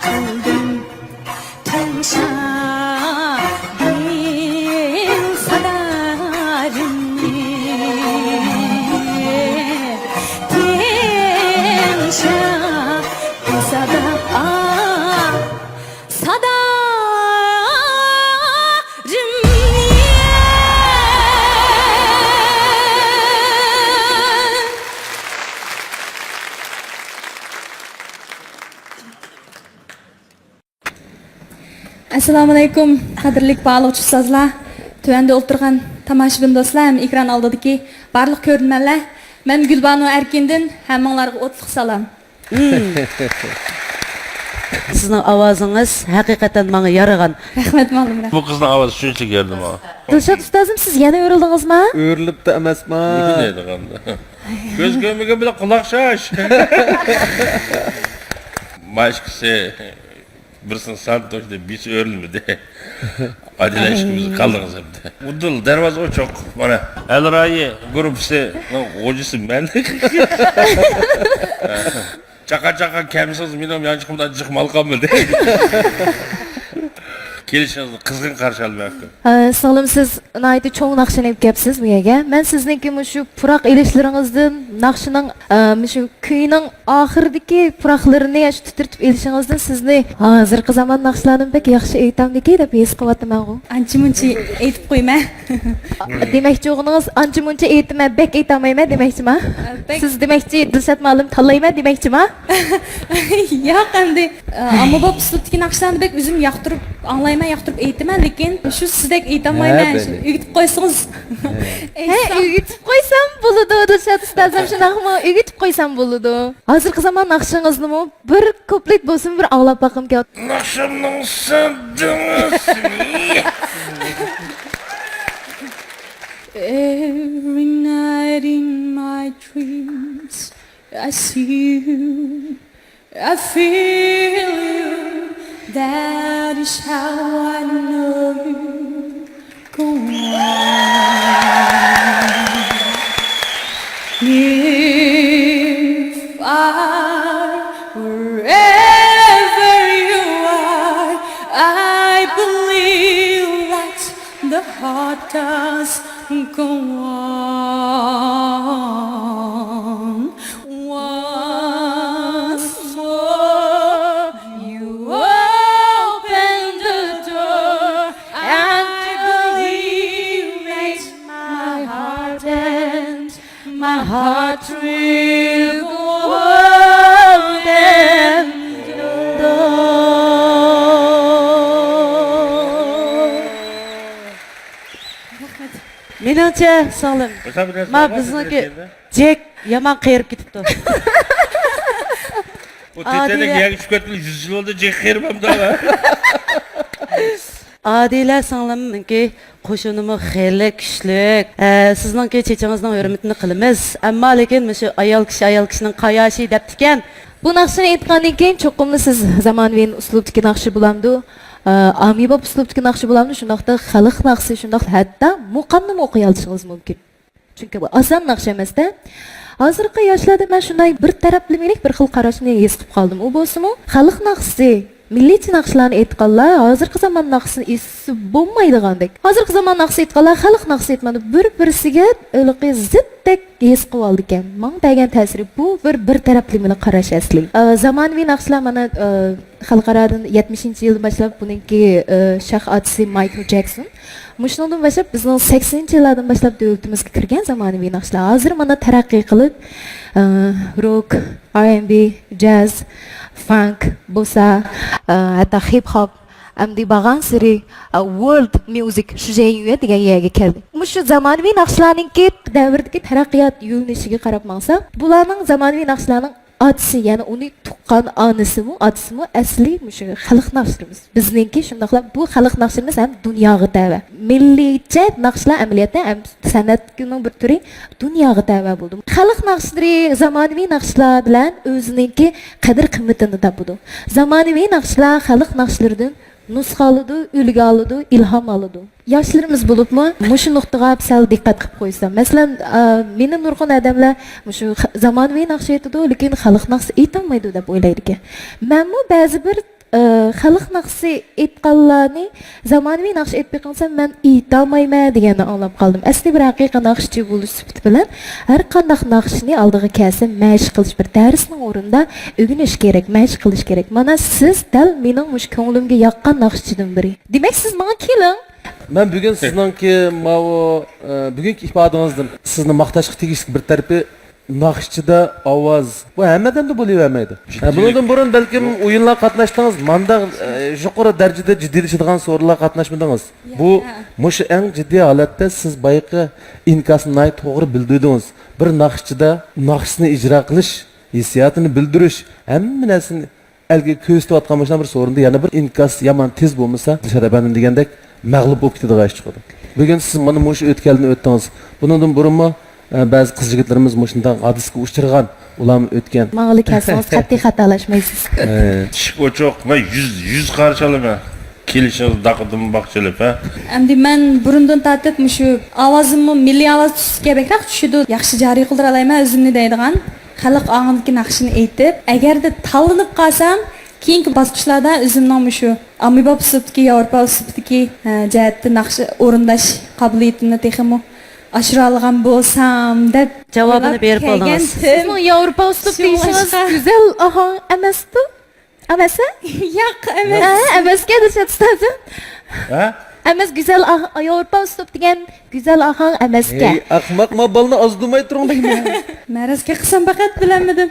قىلدىم تىڭشاپ سادارىمنى، تىڭشاپ سادا، سادارىمنى. ئەسسالامۇئەلەيكۇم، قەدىرلىك بارلىق ئۇستازلار، تۆۋەندە ئولتۇرغان تاماشىبىن دوستلار ھەم ئېكران ئالدىدىكى بارلىق كۆرۈرمەنلەر. مەن گۈلبانۇ ئەركىندىن ھەممىڭلارغا ئوتلۇق سالام. سىزنىڭ ئاۋازىڭىز ھەقىقەتەن ماڭا يارىغان. رەھمەت، مۇئەللىم، رەھمەت. بۇ قىزنىڭ ئاۋازى شۇنچىلىك يارىدى ماڭا. دىلشات ئۇستازىم، سىز يەنە ئۆرۈلدىڭىزما؟ ئۆرۈلۈپتۇ ئەمەسما. كۆز كۆرمىگەن بىلەن قۇلاق شاش. ماشكىسى بىرسىنى سانتوشنى بىسى ئۆرۈلمىدى. ئادىلە ئىككىمىز قالدىڭىز ئەمدى. ئۇدۇل دەرۋازا ئوچۇق. مانا، ئەلرايى گۇرۇپپىسىنىڭ غوجىسى مەن. چاقا-چاقا كەمسىز مېنىڭ يانچۇقۇمدا جىق مال قالمىدى. كېلىشىڭىزنى قىزغىن قارشى ئالىمەن. ئە، سىڭلىم، سىز ناھايىتى چوڭ ناخشىنى ئېلىپ كەپسىز بۇ يەرگە. مەن سىزنىڭكى مۇشۇ پۇراق ئېلىشلىرىڭىزدىن، ناخشىنىڭ، ئە، مۇشۇ كۈينىڭ ئاخىرىدىكى پۇراقلىرىنى شۇ تىترىتىپ ئېلىشىڭىزدىن سىزنى ھازىرقى زامان ناخشىلارنى بەك ياخشى ئېيتامدىكى دەپ ھېس قىلىۋاتىمەنغۇ. ئانچە-مۇنچە ئېيتىپ قويمە. دېمەكچى بولغىنىڭىز ئانچە-مۇنچە ئېيتىمەن، بەك ئېيتالمايمەن دېمەكچىما؟ بەك. سىز دېمەكچى، دىلشات مۇئەللىم تاللايمەن دېمەكچىما؟ ياق ئەمدى. ئاممىباب ئۇسلۇبتىكى ناخشىلارنى بەك ئۆزۈم ياقتۇرۇپ ئاڭلايمەن، ياقتۇرۇپ ئېيتىمەن، لېكىن شۇ سىزدەك ئېيتالمايمەن. ھە، شۇ بەلى. ئۆگىتىپ قويسىڭىز. ھە، ئۆگىتىپ قويسام بولىدۇ، دىلشات ئۇستازىم، شۇنداقمۇ؟ ئۆگىتىپ قويسام بولىدۇ. ھازىرقى زامان ناخشىڭىزنىمۇ بىر كۇپلېت بولسىمۇ بىر ئاڭلاپ باققۇم كېلىۋاتىدۇ. ناخشامنىڭ سەندىڭىز. Every night in my dreams I see you, I feel you, that is how I know you. Go on. If I, wherever you are, I believe that the heart does go on. Once more, you open the door, and I believe it, my heart and my heart will go on and on. مېنىڭچە، سىڭلىم، ما بىزنىڭكى جېك يامان قېرىپ كېتىپتۇ. ئۇ تېتەدەك يەرگە چۈشۈپ كەتكىلى يۈز يىل بولدى، جېك قېرىپ ئەمدى. ئادىلە سىڭلىمنىڭكى قوشۇنىمۇ خېلى كۈچلۈك. ئە، سىزنىڭكى چېچىڭىزنىڭ ھۆرمىتىنى قىلىمىز. ئەمما لېكىن مۇشۇ ئايال كىشى ئايال كىشىنىڭ قاياشى دەپتىكەن. بۇ ناخشىنى ئېيتقاندىن كېيىن چوقۇملا سىز زامانىۋى ئۇسلۇبتىكى ناخشا بولامدۇ، ئە، ئاممىباب ئۇسلۇبتىكى ناخشا بولامدۇ، شۇنداقتا خەلق ناخشىسى، شۇنداقلا ھەتتا مۇقامنىمۇ ئوقۇيالىشىڭىز مۇمكىن. چۈنكى بۇ ئاسان ناخشا ئەمەستە. ھازىرقى ياشلاردا مەن شۇنداق بىر تەرەپلىمىلىك بىر خىل قاراشنى ھېس قىلىپ قالدىم. ئۇ بولسىمۇ، خەلق ناخشىسى، مىللىيچە ناخشىلارنى ئېيتقانلار ھازىرقى زامان ناخشىسىنى ئېيتسا بولمايدىغاندەك. ھازىرقى زامان ناخشىسى ئېيتقانلار خەلق ناخشىسى ئېيتمايدۇ. بىر-بىرسىگە ھېلىقى زىتتەك ھېس قىلىۋالىدىكەن. ماڭا بەرگەن تەسىرى بۇ بىر، بىر تەرەپلىمىلىك قاراش ئەسلى. ئە، زامانىۋى ناخشىلار مانا، ئە، خەلقئارادىن يەتمىشىنچى يىلدىن باشلاپ بۇنىڭكى، ئە، شاھ ئاتىسى مايكل جەكسون. مۇشۇنىڭدىن باشلاپ بىزنىڭ سەكسىنىنچى يىللاردىن باشلاپ دۆلىتىمىزگە كىرگەن زامانىۋى ناخشىلار. ھازىر مانا تەرەققىي قىلىپ، ئە، روك، ئار ئېن بى، جاز، فانك، بوسا، ئە، ھەتتا ھىپ ھوپ، ئەمدى بارغانسېرى، ئە، ۋورلد ميۇزىك، شۇجيەنيۈە دېگەن يەرگە كەلدى. مۇشۇ زامانىۋى ناخشىلارنىڭكى دەۋردىكى تەرەققىيات يۆنىلىشىگە قاراپ ماڭساق، بۇلارنىڭ زامانىۋى ناخشىلارنىڭ ئاتىسى، يەنى ئۇنى تۇغقان ئانىسىمۇ، ئاتىسىمۇ ئەسلى مۇشۇ خەلق ناخشىلىرىمىز. بىزنىڭكى شۇنداقلا بۇ خەلق ناخشىلىرىمىز ھەم دۇنياغا تەۋە. مىللىيچە ناخشىلار ئەمەلىيەتتە ھەم سەنئەتنىڭ بىر تۈرى دۇنياغا تەۋە بولدى. خەلق ناخشىلىرى زامانىۋى ناخشىلار بىلەن ئۆزىنىڭكى قەدىر-قىممىتىنى تاپىدۇ. زامانىۋى ناخشىلار خەلق ناخشىلىرىدىن نۇسخا ئالىدۇ، ئۈلگە ئالىدۇ، ئىلھام ئالىدۇ. ياشلىرىمىز بولۇپمۇ مۇشۇ نۇقتىغا سەل دىققەت قىلىپ قويسا. مەسىلەن، ئە، مېنى نۇرغۇن ئادەملەر مۇشۇ خ-، زامانىۋى ناخشا ئېيتىدۇ، لېكىن خەلق ناخشىسى ئېيتالمايدۇ دەپ ئويلايدىكەن. مەنمۇ بەزى بىر ئى، خەلق ناخشىسى ئېيتقانلارنى زامانىۋى ناخشا ئېيتىپ بېقىڭسەن، مەن ئېيتالمايمەن دېگەننى ئاڭلاپ قالدىم. ئەسلى بىر ھەقىقىي ناخشىچى بولۇش سۈپىتى بىلەن ھەر قانداق ناخشىنى ئالدىغا كەلسە مەشىق قىلىش، بىر دەرسنىڭ ئورنىدا ئۆگىنىش كېرەك، مەشىق قىلىش كېرەك. مانا سىز دەل مېنىڭ مۇشۇ كۆڭلۈمگە ياققان ناخشىچىدىن بىرى. دېمەك، سىز ماڭا كېلىڭ. مەن بۈگۈن سىزنىڭكى ماۋۇ، ئە، بۈگۈنكى ئىپادىڭىزدىن سىزنى ماختاشقا تېگىشلىك بىر تەرىپى، ناخشىچىدا ئاۋاز، بۇ ھەممە ئادەمدە بولۇۋەرمەيدۇ. ھە، بۇنىڭدىن بۇرۇن بەلكىم ئويۇنلارغا قاتناشتىڭىز، مانداق، ئە، يۇقىرى دەرىجىدە جىددىيلىشىدىغان سورۇنلارغا قاتناشمىدىڭىز. بۇ، ھە. مۇشۇ ئەڭ جىددىي ھالەتتە سىز بايىقى ئىنكاسنى ناھايىتى توغرا بىلدۈردىڭىز. بىر ناخشىچىدا ناخشىسىنى ئىجرا قىلىش، ھېسسىياتىنى بىلدۈرۈش، ھەممە نەرسىنى ئەلگە كۆرسىتىۋاتقان مۇشۇنداق بىر سورۇندا يەنە بىر ئىنكاس يامان تېز بولمىسا، دىلشات ئەپەندىم دېگەندەك مەغلۇپ بولۇپ كېتىدىغان ئىش چىقىدۇ. بۈگۈن سىز مانا مۇشۇ ئۆتكەلدىن ئۆتتىڭىز. بۇنىڭدىن بۇرۇنمۇ، ئە، بەزى قىز-يىگىتلىرىمىز مۇشۇنداق ھادىسىگە ئۇچرىغان، ئۇلارمۇ ئۆتكەن. ماڭىلا كەلسىڭىز قەتئىي خاتالاشمايسىز. ئە. ئىشىك ئوچۇق، مەن يۈز، يۈز قارا چالىمەن. كېلىشىڭىز داقىدىمۇ باق چېلىپ، ھە؟ ئەمدى مەن بۇرۇندىن تارتىپ مۇشۇ ئاۋازىممۇ مىللىي ئاۋاز تۈسىگە بەكرەك چۈشىدۇ. ياخشى جارى قىلدۇرالايمەن ئۆزۈمنى دەيدىغان. خەلق ئاڭىدىكى ناخشىنى ئېيتىپ، ئەگەردە تاللىنىپ قالسام، كېيىنكى باسقۇچلاردا ئۆزۈمنىڭ مۇشۇ ئاممىباب ئۇسلۇبتىكى، ياۋروپا ئۇسلۇبتىكى، ھە، جەھەتتە ناخشا ئورۇنداش قابىلىيىتىمنى تېخىمۇ ئاشۇرالىغان بولسام دەپ جاۋابىنى ئويلاپ بېرىپ كەلگەن بولدىڭىز. تۈن. سىزنىڭ ياۋروپا ئۇسلۇبتا شۇڭلاشقا دېيىشىڭىز گۈزەل ئاھاڭ ئەمەستۇ؟ ئەمەسە؟ ياق، ئەمەس. ھە، ئەمەسكەن، دىلشات ئۇستازىم. ھە؟ ئەمەس، گۈزەل ئاھ-، ياۋروپا ئۇسلۇب دېگەن گۈزەل ئاھاڭ ئەمەسكەن. ھەي، ئەخمەق، ما بالىنى ئازدۇرماي تۇرۇڭ دەيمەن. مەرەزكە قىلسام پەقەت بىلەلمىدىم.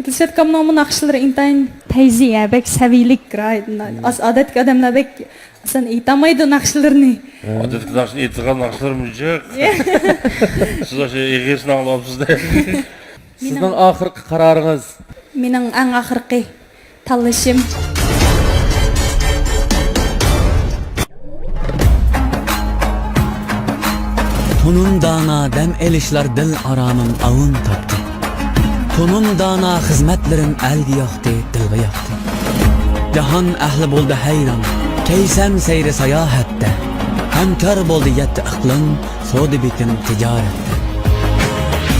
دىلشات ئاكامنىڭمۇ ناخشىلىرى ئىنتايىن پەيزى، ھە، بەك سەۋىيلىك، راھەت. ئاس-، ئادەتتىكى ئادەملەر بەك ئاسان ئېيتالمايدۇ ناخشىلىرىنى. ئادەتتىكى ناخشىنى ئېيتىدىغان ناخشىلىرىمۇ جىق. سىز ئاشۇ ئېغىرسىنى ئاڭلاۋاتىسىز-دە. سىزنىڭ ئاخىرقى قارارىڭىز؟ مېنىڭ ئەڭ ئاخىرقى تاللىشىم. تونۇم دانا دەم ئېلىشلار دىل ئارامىم ئاۋۇن تاپتى. تونۇم دانا خىزمەتلىرىم ئەلگە ياقتى، دىلغا ياقتى. جاھان ئەھلى بولدى ھەيران، كەيسەن سەيرى ساياھەتتە. ھەمكار بولدى يەتتە ئىقلىم، سودا بېتىم تىجارەتتە.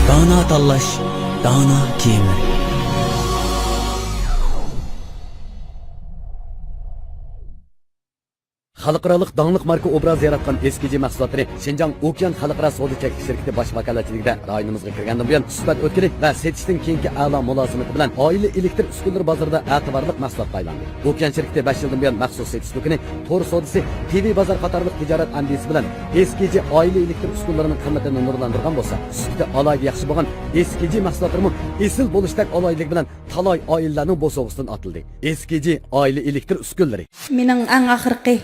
دانا تاللاش، دانا كىيىملىرى. خەلقئارالىق داڭلىق ماركا ئوبرازى ياراتقان ئېس كېي جى مەھسۇلاتلىرى شىنجاڭ ئوكيان خەلقئارا سودا چەكلىك شىركىتى باش ۋاكالەتچىلىكىدە رايونىمىزغا كىرگەندىن بۇيان، سۈپەت ئۆتكىلى ۋە سېتىشتىن كېيىنكى ئەلا مۇلازىمىتى بىلەن ئائىلە ئېلېكتر ئۈسكۈنىلىرى بازىرىدا ئەتىۋارلىق مەھسۇلاتقا ئايلاندى. ئوكيان شىركىتى بەش يىلدىن بۇيان مەخسۇس سېتىش دۇكىنى، تور سودىسى، تىۋى بازار قاتارلىق تىجارەت ئەندىزىسى بىلەن ئېس كېي جى ئائىلە ئېلېكتر ئۈسكۈنىلىرىنىڭ قىممىتىنى نۇرلاندۇرغان بولسا، سۈپىتى ئالاھىدە ياخشى بولغان ئېس كېي جى مەھسۇلاتلىرىمۇ ئېسىل بولۇشتەك ئالاھىدىلىكى بىلەن تالاي ئائىلىلەرنىڭ بوسۇغىسىدىن ئاتىلدى. ئېس كېي جى ئائىلە ئېلېكتر ئۈسكۈنىلىرى. مېنىڭ ئەڭ ئاخىرقى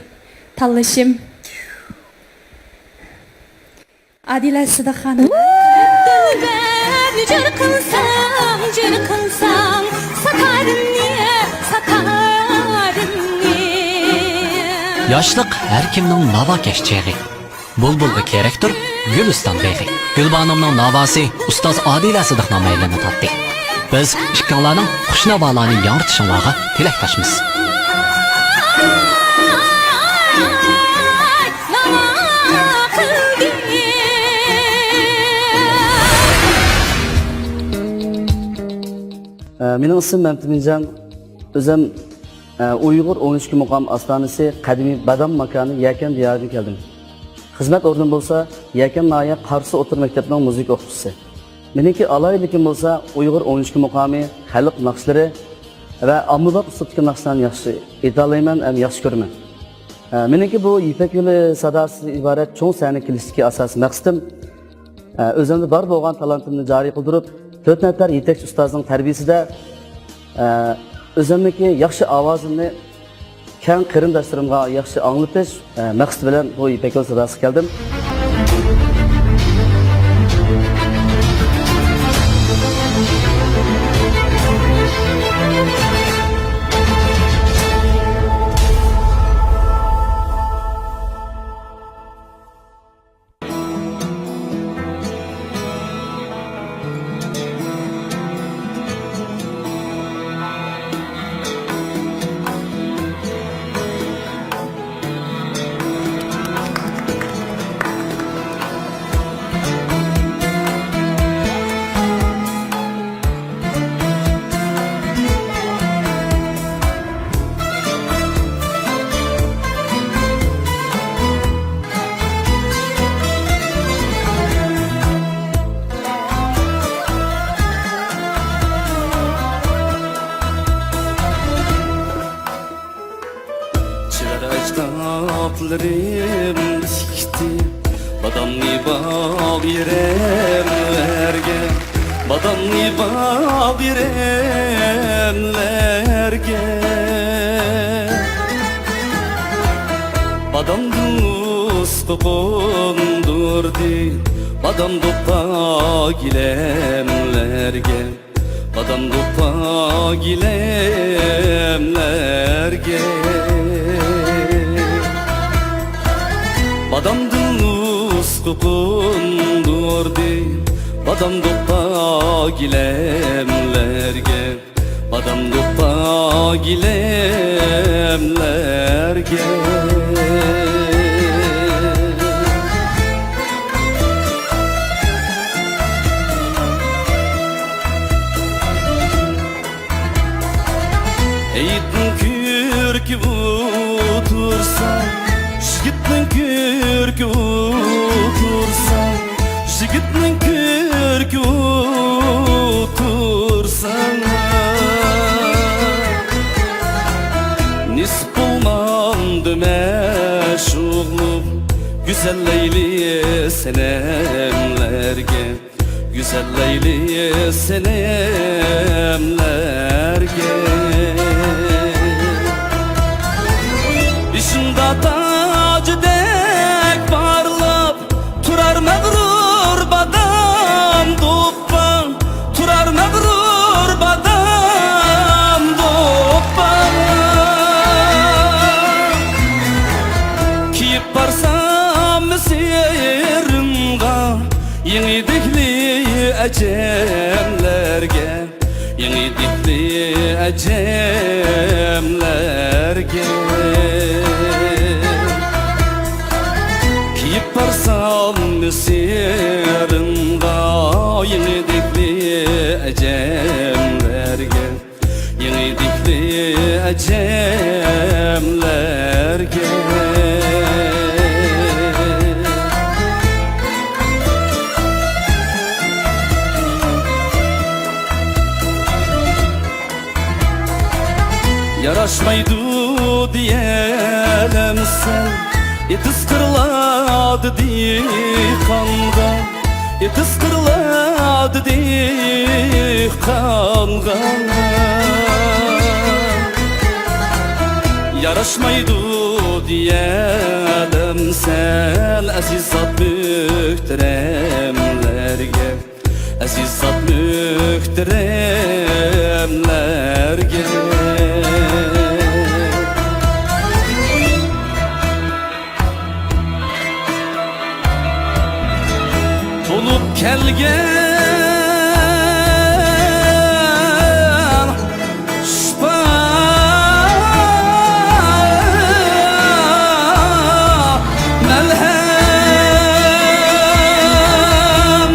تاللىشىم ئادىلە سىدىق خانىم. دىلبەر، جىر قىلساڭ، جىر قىلساڭ، ساتارىمنى، ساتارىمنى. ياشلىق ھەر كىمنىڭ ناۋاكەش چېغى. بۇلبۇلغا كېرەكتۇر گۈلىستان بېغى. گۈلبانۇمنىڭ ناۋاسى ئۇستاز ئادىلە سىدىقنىڭ مەيلىنى تاپتى. بىز ئىككىڭلارنىڭ خۇش ناۋالارنى ياڭرىتىشىڭلارغا تىلەكداشمىز. ئە، مېنىڭ ئىسمىم مەمتىمىنجان. ئۆزۈم ئۇيغۇر ئون ئىككى مۇقام ئاستانىسى قەدىمىي بادام ماكانى يەكەن دىيارىدىن كەلدىم. خىزمەت ئورنۇم بولسا يەكەن ناھىيە قارسۇ ئوتتۇرا مەكتەپنىڭ مۇزىكا ئوقۇتقۇچىسى. مېنىڭكى ئالاھىدىلىكىم بولسا ئۇيغۇر ئون ئىككى مۇقامى، خەلق ناخشىلىرى ۋە ئاممىباب ئۇسلۇبتىكى ناخشىلارنى ياخشى ئېيتالايمەن ھەم ياخشى كۆرىمەن. مېنىڭكى بۇ يىپەك يولى ساداسىدىن ئىبارەت چوڭ سەھنىگە كېلىشتىكى ئاساسىي مەقسىتىم، ئە، ئۆزۈمدە بار بولغان تالانتىمنى جارى قىلدۇرۇپ، تۆت نەپەر يېتەكچى ئۇستازنىڭ تەربىيىسىدە، ئە، ئۆزۈمنىڭكى ياخشى ئاۋازىمنى كەڭ قېرىنداشلىرىمغا ياخشى ئاڭلىتىش، ئە، مەقسىتى بىلەن بۇ يىپەك يولى ساداسىغا كەلدىم. ئەجدادلىرىم تىكتى، بادامنى باغ ئېرەملەرگە، بادامنى باغ ئېرەملەرگە. بادامدىن نۇسخا قوندۇردى، بادام دوپپا گىلەملەرگە. بادام دوپپا گىلەملەرگە. بادامدىن نۇسخا قوندۇردى، بادام دوپپا گىلەملەرگە. بادام دوپپا گىلەملەرگە. ھېيتنىڭ كۆركى ئولتۇرسا، يىگىتنىڭ كۆركى ئولتۇرسا، يىگىتنىڭ كۆركى ئولتۇرسا. نېسىپ بولمامدۇ مەشۇقلۇق گۈزەل لەيلى سەنەملەرگە. گۈزەل لەيلى سەنەملەرگە. بېشىڭدا تاجدەك پارلاپ تۇرار مەغرۇر بادام دوپپاڭ، تۇرار مەغرۇر بادام دوپپاڭ. كىيىپ بارسام مىسىرغا، يېڭى دىكلى ئەجەملەرگە، يېڭى دىكلى ئەجەملەرگە. كىيىپ بارسام مىسىرغا، يېڭى دىكلى ئەجەملەرگە. يېڭى دىكلى ئەجەملەرگە. ياراشمايدۇ دېيەلەمسەن، ئېتىز قىرلاردا دېھقانغا. ئېتىز قىرلاردا دېھقانغا ياراشمايدۇ دېيەلەمسەن، ئەزىز زات مۆھتەرەملەرگە، ئەزىز زات مۆھتەرەملەرگە. تولۇپ كەلگەن شىپا مەلھەم،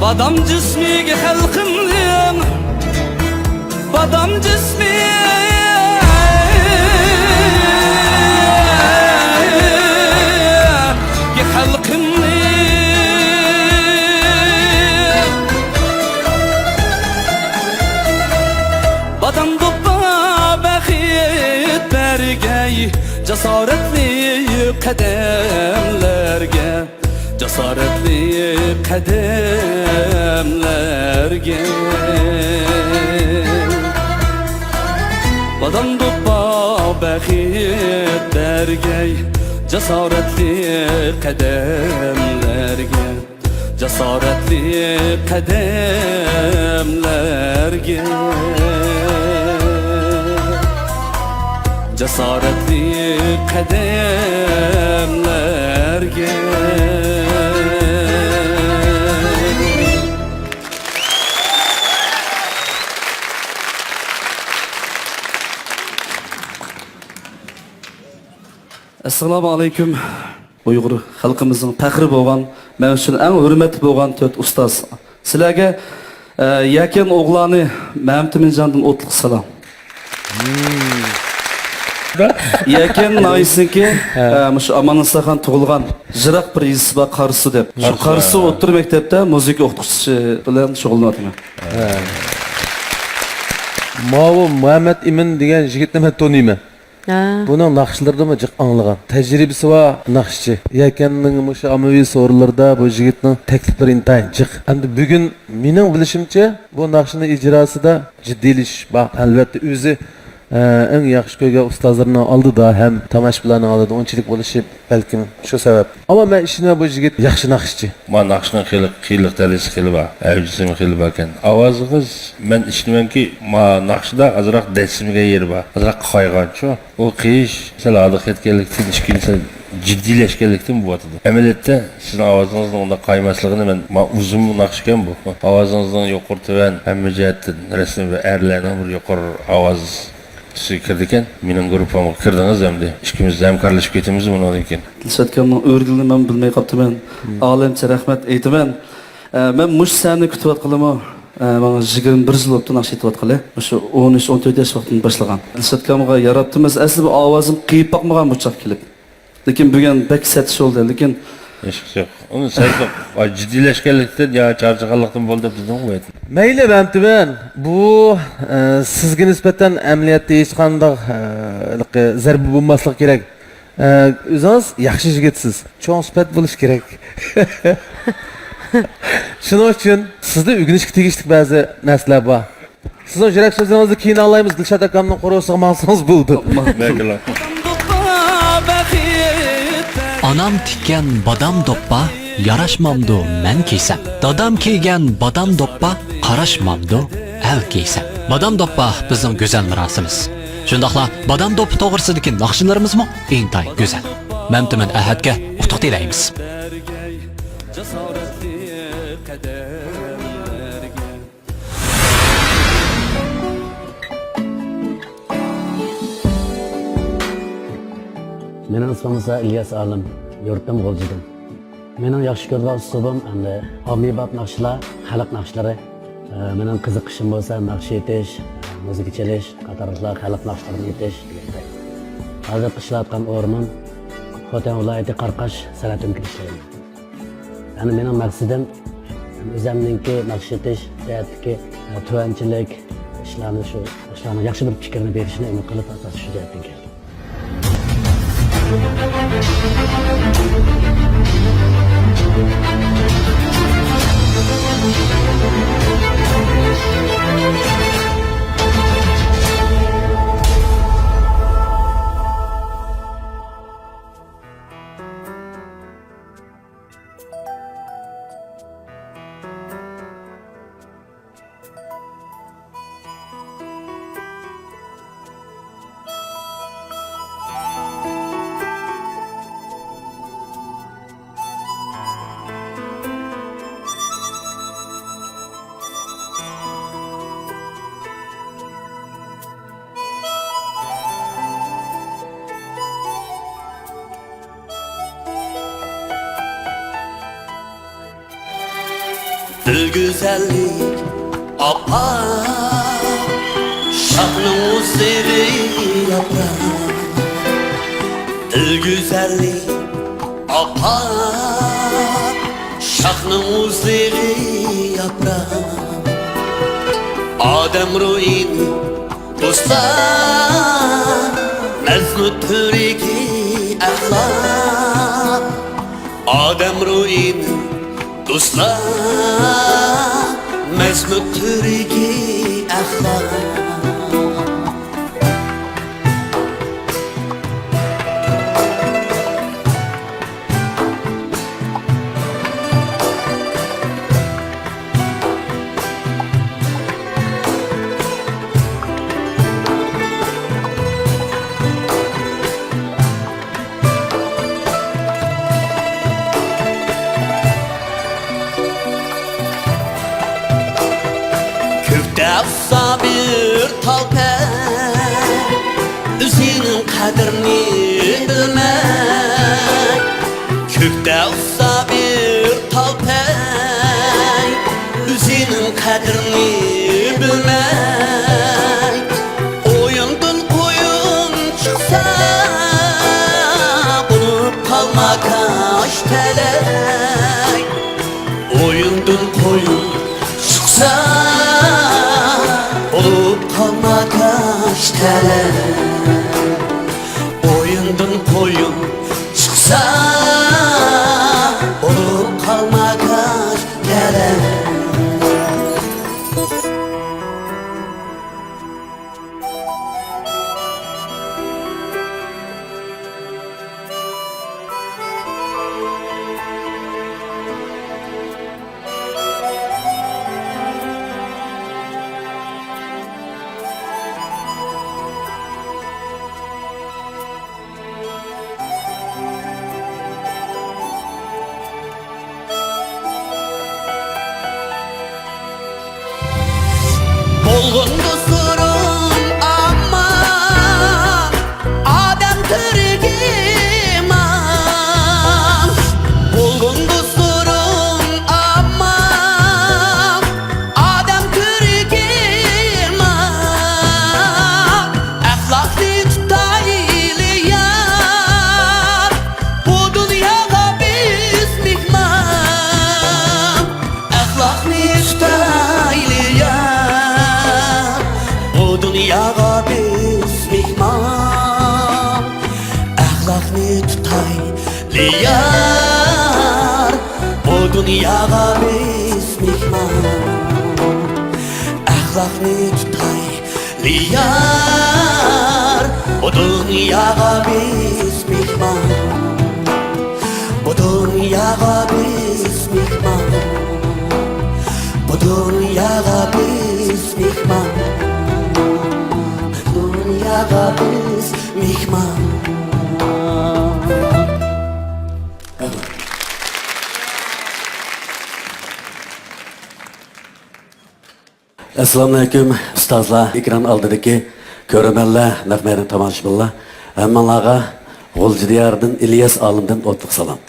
بادام جىسمىگە خەلقىمنىڭ، بادام جىسمىگە خەلقىمنى. بادام دوپپا بەخت بەرگەي جاسارەتلىك قەدەملەرگە. جاسارەتلىك قەدەملەرگە. بادام دوپپا بەخت بەرگەي جاسارەتلىك قەدەملەرگە. جاسارەتلىك قەدەملەرگە. جاسارەتلىك قەدەملەرگە. ئەسسالامۇ ئەلەيكۇم. ئۇيغۇر خەلقىمىزنىڭ پەخرى بولغان، مەن ئۈچۈن ئەڭ ھۆرمەتلىك بولغان تۆت ئۇستاز. سىلەرگە، ئە، يەكەن ئوغلانى مەمتىمىنجاندىن ئوتلۇق سالام. يەكەن ناھىيەسىنىڭكى، ھە. ئە، مۇشۇ ئاماننىساخان تۇغۇلغان يىراق بىر يېزىسى بار قاراسۇ دەپ. شۇ قاراسۇ. قاراسۇ ئوتتۇرا مەكتەپتە مۇزىكا ئوقۇتقۇچىسى بىلەن شۇغۇللىنىۋاتىمەن. ھە. ماۋۇ مۇھەممەد ئىمىن دېگەن يىگىتنى مەن تونۇيمەن. ھە. بۇنىڭ ناخشىلىرىدىمۇ جىق ئاڭلىغان. تەجرىبىسى بار ناخشىچى. يەكەننىڭ مۇشۇ ئاممىۋى سورۇنلىرىدا بۇ يىگىتنىڭ تەكلىپلىرى ئىنتايىن جىق. ئەمدى بۈگۈن مېنىڭ بىلىشىمچە، بۇ ناخشىنىڭ ئىجراسىدا جىددىيلىشىش بار. ئەلۋەتتە، ئۆزى، ئە، ئەڭ ياخشى كۆرگەن ئۇستازلىرىنىڭ ئالدىدا ھەم تاماشىبىنلارنىڭ ئالدىدا ئۇنچىلىك بولۇشى بەلكىم شۇ سەۋەب. ئەمما مەن ئىشىنىمەن، بۇ يىگىت ياخشى ناخشىچى. ما ناخشىنىڭ خېلى قىيىنلىق دەرىجىسى خېلى بار، ئەۋجىسىمۇ خېلى باركەن. ئاۋازىڭىز، مەن ئىشىنىمەنكى، ما ناخشىدا ئازراق دەسسىمىگەن يېرى بار، ئازراق قايغانچۇ. ئۇ قېيىش سەل ھالقىپ كەتكەنلىكتىن، ئىككىنچى سەل جىددىيلەشكەنلىكتىن بولۇۋاتىدۇ. ئەمەلىيەتتە سىزنىڭ ئاۋازىڭىزنىڭ ئۇنداق قايماسلىقىنى مەن، ما ئۇزۇن ناخشىكەن بۇ. ئاۋازىڭىزنىڭ يۇقىرى تۆۋەن ھەممە جەھەتتىن رەسمىي بىر ئەرلەرنىڭ بىر يۇقىرى ئاۋاز تۈسىگە كىرىدىكەن. مېنىڭ گۇرۇپپامغا كىردىڭىز ئەمدى. ئىككىمىز ھەمكارلىشىپ كېتىمىز بۇنىڭدىن كېيىن. دىلشات ئاكامنىڭ ئۆرگىلىنى مەن بىلمەي قاپتىمەن. ئالەمچە رەھمەت ئېيتىمەن. ئە، مەن مۇشۇ سەھنىنى كۈتۈۋاتقىلىمۇ، ئە، ماڭا يىگىرمە بىر يىل بوپتۇ ناخشا ئېيتىۋاتقىلى. مۇشۇ ئون ئۈچ، ئون تۆت ياش ۋاقتىدىن باشلىغان. دىلشات ئاكامغا ياراپتىمىز. ئەسلى بۇ ئاۋازىم قىيىپ باقمىغان بۇ چاغ كېلىپ. لېكىن بۈگۈن بەك سەتىش بولدى. لېكىن ھېچقىسى يوق. ئۇنى سەل جىددىيلەشكەنلىكتىن يا چارچىغانلىقتىن بولدى دەپ دېدىمغۇ بۇ يەردە. مەيلى، مەمتىمىن، بۇ، ئە، سىزگە نىسبەتەن ئەمەلىيەتتە ھېچقانداق، ئە، ھېلىقى زەربە بولماسلىقى كېرەك. ئە، ئۆزىڭىز ياخشى يىگىتسىز. چوڭ سۈپەت بولۇش كېرەك. شۇنىڭ ئۈچۈن سىزدە ئۆگىنىشكە تېگىشلىك بەزى نەرسىلەر بار. سىزنىڭ يۈرەك سۆزلىرىڭىزنى كېيىن ئاڭلايمىز. دىلشات ئاكامنىڭ قورۇسىغا ماڭسىڭىز بولىدۇ. ماقۇل. ئانام تىككەن بادام دوپپا ياراشمامدۇ مەن كىيسەم. دادام كىيگەن بادام دوپپا قاراشمامدۇ ئەل كىيسەم. بادام دوپپا بىزنىڭ گۈزەل مىراسىمىز. شۇنداقلا بادام دوپپا توغرىسىدىكى ناخشىلىرىمىزمۇ ئىنتايىن گۈزەل. مەمتىمىن ئەھەتكە ئۇتۇق تىلەيمىز. مېنىڭ ئىسمىم بولسا ئىلياس ئالىم، يۇرتۇم غۇلجىدىن. مېنىڭ ياخشى كۆرىدىغان ئۇسلۇبۇم ئەمدى ئاممىباب ناخشىلار، خەلق ناخشىلىرى. ئە، مېنىڭ قىزىقىشىم بولسا ناخشا ئېيتىش، مۇزىكا چېلىش قاتارلىقلار، خەلق ناخشىلىرىنى ئېيتىش دېگەندەك. ھازىرقى ئىشلەۋاتقان ئورنۇم خوتەن ۋىلايىتى قاراقاش سەنئەت ئۆمىكىدە ئىشلەيمەن. يەنى مېنىڭ مەقسىتىم ئۆزۈمنىڭكى ناخشا ئېيتىش جەھەتتىكى، ئە، تۆۋەنچىلىك ئىشلارنى، شۇ ئىشلارنىڭ ياخشى بىر پىكىرنى بېرىشىنى ئۈمىد قىلىپ، ئاساسەن شۇ جەھەتتىن كەلدىم. گۈل گۈزەللىك ئاپا، شاخنىڭ ئۇزىرى ياپراق. گۈل گۈزەللىك ئاپا، شاخنىڭ ئۇزىرى ياپراق. ئادەم روھىنى دوستلار، مەزمۇت تۈۋرۈكى ئەخلاق. ئادەم روھىنى دوستلار، مەزمۇت تۈۋرۈكى ئەخلاق. كۆكتە ئۇچسا بىر تال پەي، ئۆزىنىڭ قەدرىنى بىلمەي. كۆكتە ئۇچسا بىر تال پەي، ئۆزىنىڭ قەدرىنى بىلمەي. ئويۇندىن قويۇن چىقسا، بولۇپ قالما كاش تەلەي. ئويۇندىن قويۇن چىقسا، بولۇپ قالما كاش تەلەي. ئويۇن چىقسا، بولۇپ قالما كاج يەلەن. بولغىن دوستلىرىم ئامما، ئادەم تىرىكىمان. بولغىن دوستلىرىم ئامما، ئادەم تىرىكىمان. ئەخلاقنى تۇتايلى يار، بۇ دۇنياغا بىز مېھمان. ئەخلاقنى تۇتايلى يار، بۇ دۇنياغا بىز مېھمان. ئەخلاقنى تۇتايلى يار، بۇ دۇنياغا بىز مېھمان. ئەخلاقنى تۇتايلى يار، بۇ دۇنياغا بىز مېھمان. بۇ دۇنياغا بىز مېھمان. بۇ دۇنياغا بىز مېھمان. بۇ دۇنياغا بىز مېھمان. ئەسسالامۇئەلەيكۇم، ئۇستازلار، ئېكران ئالدىدىكى كۆرۈرمەنلەر، نەق مەيدان تاماشىبىنلار، ھەممىڭلارغا غۇلجا دىيارىدىن ئىلياس ئالىمدىن ئوتلۇق سالام.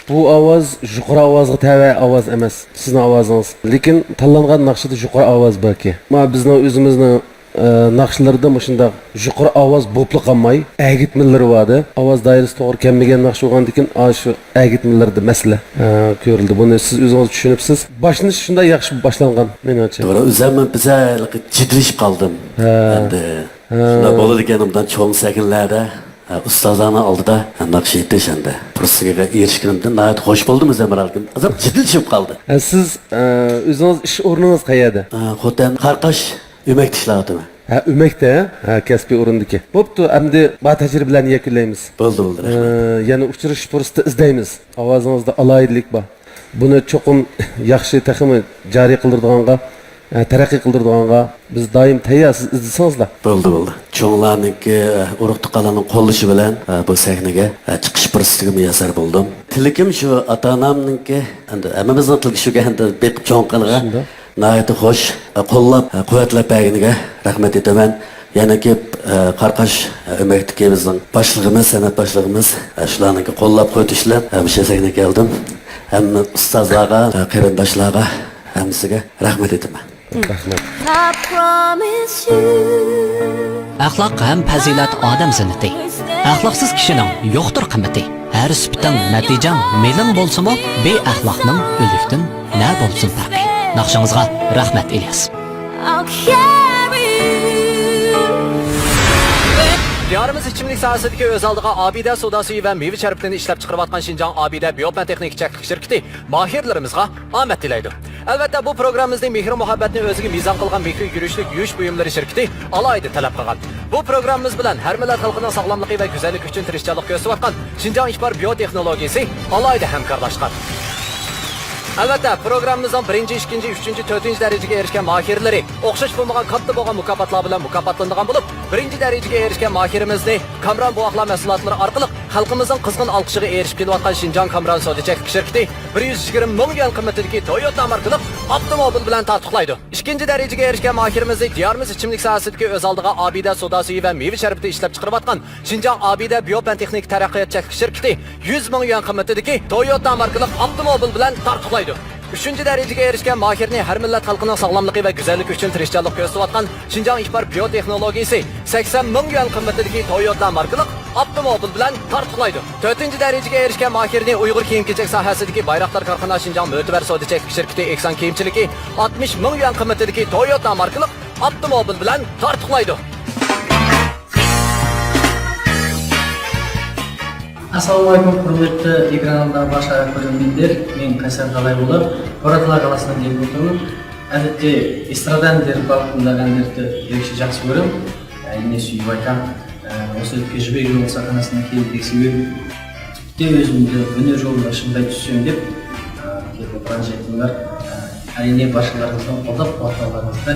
بۇ ئاۋاز يۇقىرى ئاۋازغا تەۋە ئاۋاز ئەمەس، سىزنىڭ ئاۋازىڭىز. لېكىن تاللانغان ناخشىدا يۇقىرى ئاۋاز باركەن. ما بىزنىڭ ئۆزىمىزنىڭ ئە، ناخشىلىرىدا مۇشۇنداق يۇقىرى ئاۋاز بوپلا قالماي، ئەگىتمىلىرى بار-دە. ئاۋاز دائىرىسى توغرا كەلمىگەن ناخشا بولغاندىكىن، ئاشۇ ئەگىتمىلىرىدە مەسىلە، ئە، كۆرۈلدى. بۇنى سىز ئۆزىڭىز چۈشىنىپسىز. باشلىنىشى شۇنداق ياخشى باشلانغان، مېنىڭچە. توغرا، ئۆزۈم بىز ھېلىقى جىددىيلىشىپ قالدىم. ھە. ئەمدى ھە. شۇنداق بولىدىكەن، مۇنداق چوڭ سەھنىلەردە، ھە، ئۇستازلارنىڭ ئالدىدا، ھە، ناخشا ئېيتىش ئەمدى پۇرسىتىگە ئېرىشكىنىمدىن ناھايىتى خوش بولدۇم ئۆزۈم ھەرھالىكىم. ئازراق جىددىيلىشىپ قالدى. ھە، سىز، ئە، ئۆزىڭىز ئىش ئورنىڭىز قەيەردە؟ ئە، خوتەن قاراقاش ئۆمەكتە ئىشلەۋاتىمەن. ھە، ئۆمەكتە، ھە، كەسپىي ئورۇندىكى. بوپتۇ، ئەمدى بار تەجرىبىلەرنى يەكۈنلەيمىز. بولدى، بولدى، رەھمەت. ئە، يەنە ئۇچرىشىش پۇرسىتى ئىزدەيمىز. ئاۋازىڭىزدا ئالاھىدىلىك بار. بۇنى چوقۇم ياخشى، تېخىمۇ جارى قىلدۇرىدىغانغا، ئە، تەرەققىي قىلدۇرىدىغانغا بىز دائىم تەييار، سىز ئىزدىسىڭىزلا. بولدى، بولدى. چوڭلارنىڭكى، ئە، ئۇرۇق-تۇغقانلارنىڭ قوللىشى بىلەن، ئە، بۇ سەھنىگە، ئە، چىقىش پۇرسىتىگە مۇيەسسەر بولدۇم. تىلىكىم شۇ، ئاتا-ئانامنىڭكى، ئەمدى ھەممىمىزنىڭ تىلىكى شۇكەن، ئەمدى بېقىپ چوڭ قىلغان. شۇنداق. ناھايىتى خوش، قوللاپ، قۇۋۋەتلەپ بەرگىنىگە رەھمەت ئېيتىمەن. يەنە كېلىپ، قاراقاش ئۆمەكتىكى بىزنىڭ باشلىقىمىز، سەنئەت باشلىقىمىز، شۇلارنىڭكى قوللاپ قۇۋۋەتلىشى بىلەن مۇشۇ سەھنىگە كەلدىم. ھەممە ئۇستازلارغا، قېرىنداشلارغا، ھەممىسىگە رەھمەت ئېيتىمەن. رەھمەت. ئەخلاق ھەم پەزىلەت ئادەم زىننىتى. ئەخلاقسىز كىشىنىڭ يوقتۇر قىممىتى. ھەر سۈپىتىڭ، نەتىجەڭ مېلىڭ بولسىمۇ، بىئەخلاقنىڭ ئۆلۈكتىن نە بولسۇن پەرقى. ناخشىڭىزغا رەھمەت، ئىلياس. دىيارىمىز ئىچىملىك ساھەسىدىكى ئۆز ئالدىغا ئابىدە سودا سۈيى ۋە مېۋە شەربىتىنى ئىشلەپچىقىرىۋاتقان شىنجاڭ ئابىدە بىيوپەن تېخنىكا چەكلىك شىركىتى ماھىرلىرىمىزغا ئامەت تىلەيدۇ. ئەلۋەتتە، بۇ پروگراممىمىزنى مېھرى-مۇھەببەتنى ئۆزىگە مىزان قىلغان مېھرى يۈرۈشلۈك يۇيۇش بۇيۇملىرى شىركىتى ئالاھىدە تەلەپ قىلغان. بۇ پروگراممىمىز بىلەن ھەر مىللەت خەلقىنىڭ ساغلاملىقى ۋە گۈزەللىكى ئۈچۈن تىرىشچانلىق كۆرسىتىۋاتقان شىنجاڭ ئىپار بىيو تېخنولوگىيىسى ئالاھىدە ھەمكارلاشقان. ئەلۋەتتە، پروگراممىمىزنىڭ بىرىنچى، ئىككىنچى، ئۈچىنچى، تۆتىنچى دەرىجىگە ئېرىشكەن ماھىرلىرى ئوخشاش بولمىغان كاتتا بولغان مۇكاپاتلار بىلەن مۇكاپاتلىنىدىغان بولۇپ، بىرىنچى دەرىجىگە ئېرىشكەن ماھىرىمىزنى كامران بوۋاقلار مەھسۇلاتلىرى ئارقىلىق خەلقىمىزنىڭ قىزغىن ئالقىشىغا ئېرىشىپ كېلىۋاتقان شىنجاڭ كامران سودا چەكلىك شىركىتى بىر يۈز يىگىرمە مىڭ يۈەن قىممىتىدىكى تويوتا ماركىلىق ئاپتوموبىل بىلەن تارتۇقلايدۇ. ئىككىنچى دەرىجىگە ئېرىشكەن ماھىرىمىزنى دىيارىمىز ئىچىملىك ساھەسىدىكى ئۆز ئالدىغا ئابىدە سودا سۈيى ۋە مېۋە شەربىتى ئىشلەپچىقىرىۋاتقان شىنجاڭ ئابىدە بىيو پەن تېخنىكا تەرەققىيات چەكلىك شىركىتى يۈز مىڭ يۈەن قىممىتىدىكى تويوتا ماركىلىق ئاپتوموبىل بىلەن تارتۇقلايدۇ. ئۈچىنچى دەرىجىگە ئېرىشكەن ماھىرنى ھەر مىللەت خەلقىنىڭ ساغلاملىقى ۋە گۈزەللىكى ئۈچۈن تىرىشچانلىق كۆرسىتىۋاتقان شىنجاڭ ئىپار بىيو تېخنولوگىيىسى سەكسەن مىڭ يۈەن قىممىتىدىكى تويوتا ماركىلىق ئاپتوموبىل بىلەن تارتۇقلايدۇ. تۆتىنچى دەرىجىگە ئېرىشكەن ماھىرنى ئۇيغۇر كىيىم-كېچەك ساھەسىدىكى بايراقدار كارخانا شىنجاڭ مۆتىۋەر سودا چەكلىك شىركىتى ئېھسان كىيىمچىلىكى ئاتمىش مىڭ يۈەن قىممىتىدىكى تويوتا ماركىلىق ئاپتوموبىل بىلەن تارتۇقلايدۇ. ئەسسالامۇ ئەلەيكۇم، ھۆرمەتلىك ئېكران ئالدىدا بار شائىر كۆرۈرمەنلەر. مەن قەيسەر دالايبۇلات، بۇراتالا قالىسىدىن كېلىپ ئولتۇرىمەن. ئادەتتە ئېسترادانى دەرىپ باققىنىمدا ئەندىرىتى يۈرۈكچە جاقسى كۆرۈم. ئەينى سۈيۈۋايتام. ئوسۇل كۆجىبى يولسا قاناسىنى كېلىپ سۈيۈپ. تېۋىزىمدە ھۈنەر يولىدا شۇنداي چۈشۈم دەپ، كېلىپ ئولتۇرغان جەھەتتىن بار. ئەينى باشقىلارنىڭ قوللاپ قۇۋۋەتلەۋاتقانلىقىڭىزنى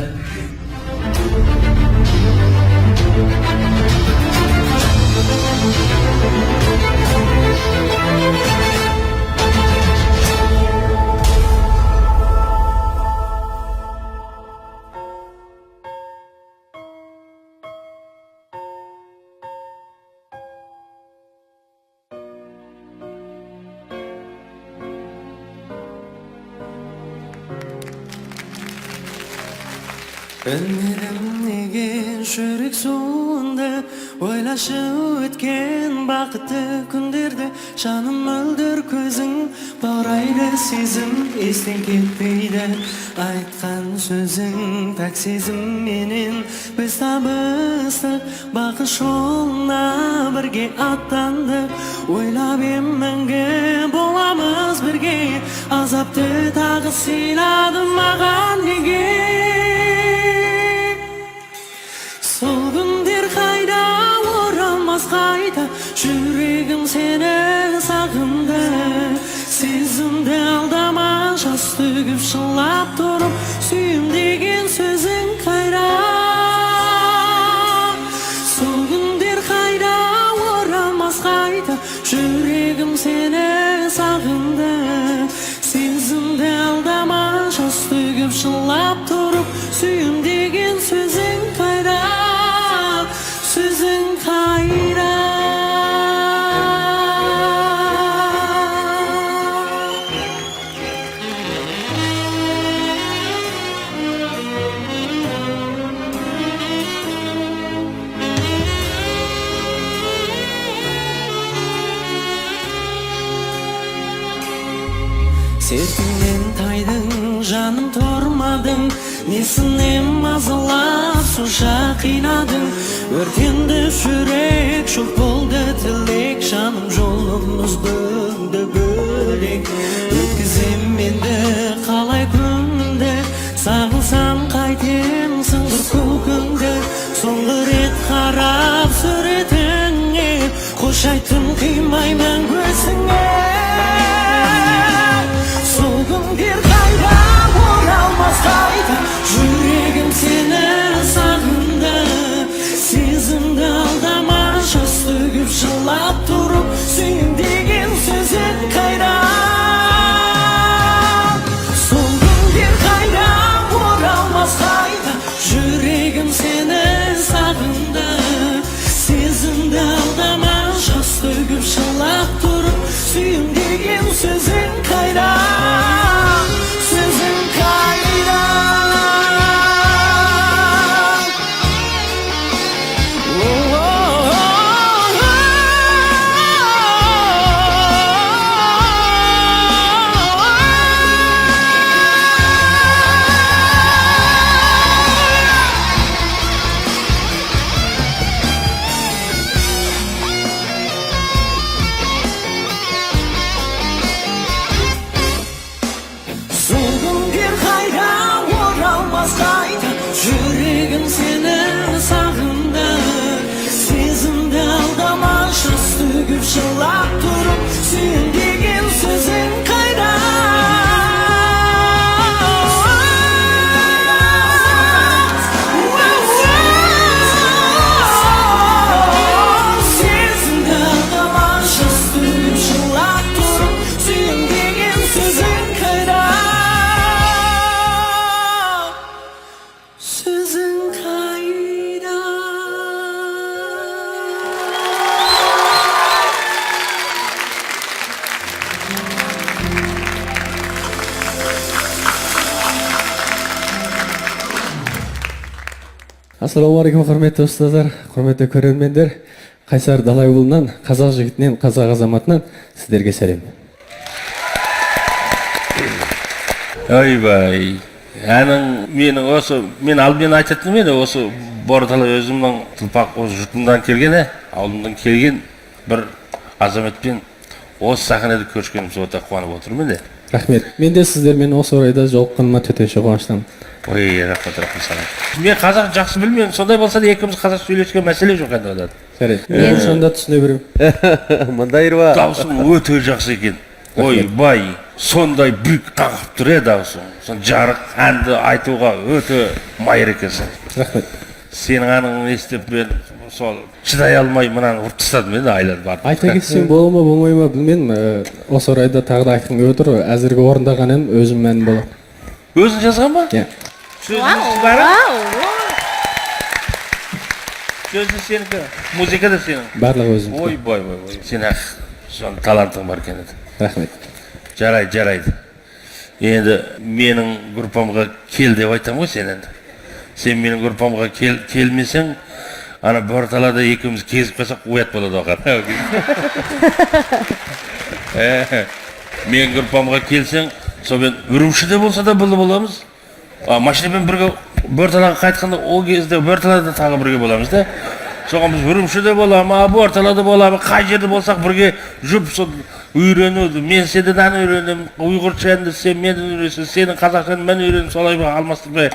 بىلمىدىم نېگە يۈرەك سۇندى، ئويلاشىپ ئۆتكەن بەختلىك كۈنلەردە. جانىم ئۆلدۈر كۆزۈڭ، باغرايدۇ سېزىم، ئېستىن كەتمەيدۇ ئېيتقان سۆزۈڭ. پاك سېزىم مېنىڭ بىز تابىسلىق باقىش يولىنا بىرگە ئاتلاندۇق. ئويلاپ ھەممىڭگە بولىمىز بىرگە، ئازابتا تاغى سىيلادى ماڭا نېگە. سولغۇندۇر قايتا، ئورالماس قايتا، يۈرىكىم سېنى سېغىندى. سېزىمدە ئالدىماي، ياش تۆكۈپ يىغلاپ تۇرۇپ، سۆيۈم دېگەن سۆزۈڭ قايدا؟ سولغۇندۇر قايتا، ئورالماس قايتا، يۈرىكىم سېنى سېغىندى. سېزىمدە ئالدىماي، ياش تۆكۈپ يىغلاپ تۇرۇپ، سۆيۈم دېگەن سۆزۈڭ قايدا؟ سۆزۈڭ قايدا؟ سىرتىمدىن تايدىڭ، جانىم تۇرمىدىڭ، نېسىنى مازىلاپ سۇشا قىينادىڭ. ئۆرتەندى يۈرەك، شوخ بولدى تىلەك، جانىم يولىمىز بۆلدى بۆلەك. ئۆتكۈزەم مەندە قالاي كۈندە، ساغلىسام قايتىمسەن بىر كۈلكۈڭدە. سوڭغى رەت قاراپ سۈرىتىڭگە، قوش ئېيتىم قىيمايمەن كۆزۈڭگە. سولغۇندۇر قايتا، ئورالماس قايتا، يۈرىكىم سېنى سېغىندى. سېزىمدە ئالدىماي، ياش تۆكۈپ يىغلاپ تۇرۇپ، سۆيۈم دېگەن سۆزۈڭ قايدا؟ سولغۇندۇر قايتا، ئورالماس قايتا، يۈرىكىم سېنى سېغىندى. سېزىمدە ئالدىماي، ياش تۆكۈپ يىغلاپ تۇرۇپ، سۆيۈم دېگەن سۆزۈڭ قايدا؟ سۆزۈڭ قايدا؟ سولغۇندۇر قايتا، ئورالماس قايتا، يۈرىكىم سېنى سېغىندى. سېزىمدە ئالدىماي، ياش تۆكۈپ يىغلاپ تۇرۇپ، سۆيۈم دېگەن سۆزۈڭ قايدا؟ سېزىمدە ئالدىماي، ياش تۆكۈپ يىغلاپ تۇرۇپ، سۆيۈم دېگەن سۆزۈڭ قايدا؟ سۆزۈڭ قايدا؟ ئەسسالامۇ ئەلەيكۇم، ھۆرمەتلىك ئۇستازلار، ھۆرمەتلىك كۆرۈرمەنلەر. قەيسەر دالايبۇلنىڭ، قازاق يىگىتىنىڭ، قازاق ئازاماتنىڭ سىلەرگە سەلام. ۋاي ۋاي. يەنى مېنىڭ ئوسۇ، مېنى ئالدىن ئېيتىۋەتتىم، مېنى ئوسۇ بورتالا ئۆزۈمنىڭ تۇرپاق ئوسۇ يۇرتۇمدىن كەلگەن، ئاۋۇلۇمدىن كەلگەن بىر ئازامەت بىلەن ئۇ سەھنىدە كۆرۈشكىنىمىزگە ئوتا قۇۋانىپ ئولتۇرىمىز. رەھمەت. مەن دە سىزلەر بىلەن ئوسۇ رايدا جولۇققىنىما تۆتىنچى قۇۋانچلىق. ۋاي، رەھمەت، رەھمەت ساڭا. مەن قازاق جاخشى بىلمەيمەن. شۇنداق بولسا ئىككىمىز قازاق سۆيلەشكە مەسىلە يوق ئەمدى ئۇندا. شەرەپ. مەن شۇنداق چۈشىنىۋېرىم. مۇنداق يېرى بار. داۋسۇڭ ئۆتە جاخشى ئىكەن. ۋاي، ۋاي، شۇنداق بىر قاقىپ تۇرە داۋسۇڭ. سەن جارىق ئەندى ئايتىغا ئۆتە مايىر ئىكەنسەن. رەھمەت. سېنىڭ ئانىڭنى ئېشىتىپ مەن شۇ چىدايالماي مانا ئۇرۇپ تاشلادىم ئەمدى ئايلانىپ بارىپ. ئايتا كەتسەڭ بولىمۇ بولمايمۇ بىلمەيمەن. ئوسۇ رايدا تەقدىر ئايتقىن ئۆتۈر. ئەزىرگە ئورۇندىغان ھەم ئۆزۈم مەن بولۇپ. ئۆزىڭ يازغانمۇ؟ يا. سۆزىنى ۋاۋ، ئىشلىرى؟ ۋاۋ، ۋاۋ. سۆزى سېنىڭكى، مۇزىكا دا سېنىڭ. بارلىقى ئۆزۈمنىڭكى. ۋاي، ۋاي، ۋاي، ۋاي. سېنىڭ ھەق، شۇ تالانتىڭ بار ئىكەن. رەھمەت. جارايدۇ، جارايدۇ. ئەمدى مېنىڭ گۇرۇپپامغا كەل دەپ ئېيتامغۇ سەن ئەمدى. سەن مېنىڭ گۇرۇپپامغا كەل، كەلمىسەڭ، ئانا بورتالادا ئىككىمىز كېزىپ قالساق ئۇيات بولىدۇ ئاخىر. ئە، مېنىڭ گۇرۇپپامغا كەلسەڭ، سوبىيەت ئۈرۈمچىدە بولسا دا بىللە بولىمىز. ئا، ماشىنا بىلەن بىرگە بورتالاغا قايتقاندا، ئۇ گېزىدە بورتالادا تاغا بىرگە بولىمىزدە. سوغان بىز ئۈرۈمچىدە بولامۇ، بورتالادا بولامۇ، قاي يەردە بولساق بىرگە جۈپ سو-، ئۆيرەنىدۇ. مەن سېنىڭدىن ئۆيرەنەم، ئۇيغۇرچە ئەمدى سەن مەندىن ئۆيرەنسەن، سېنىڭ قازاقچەڭنى مەن ئۆيرەنىم، سولاي بىر ئالماشتۇرماي.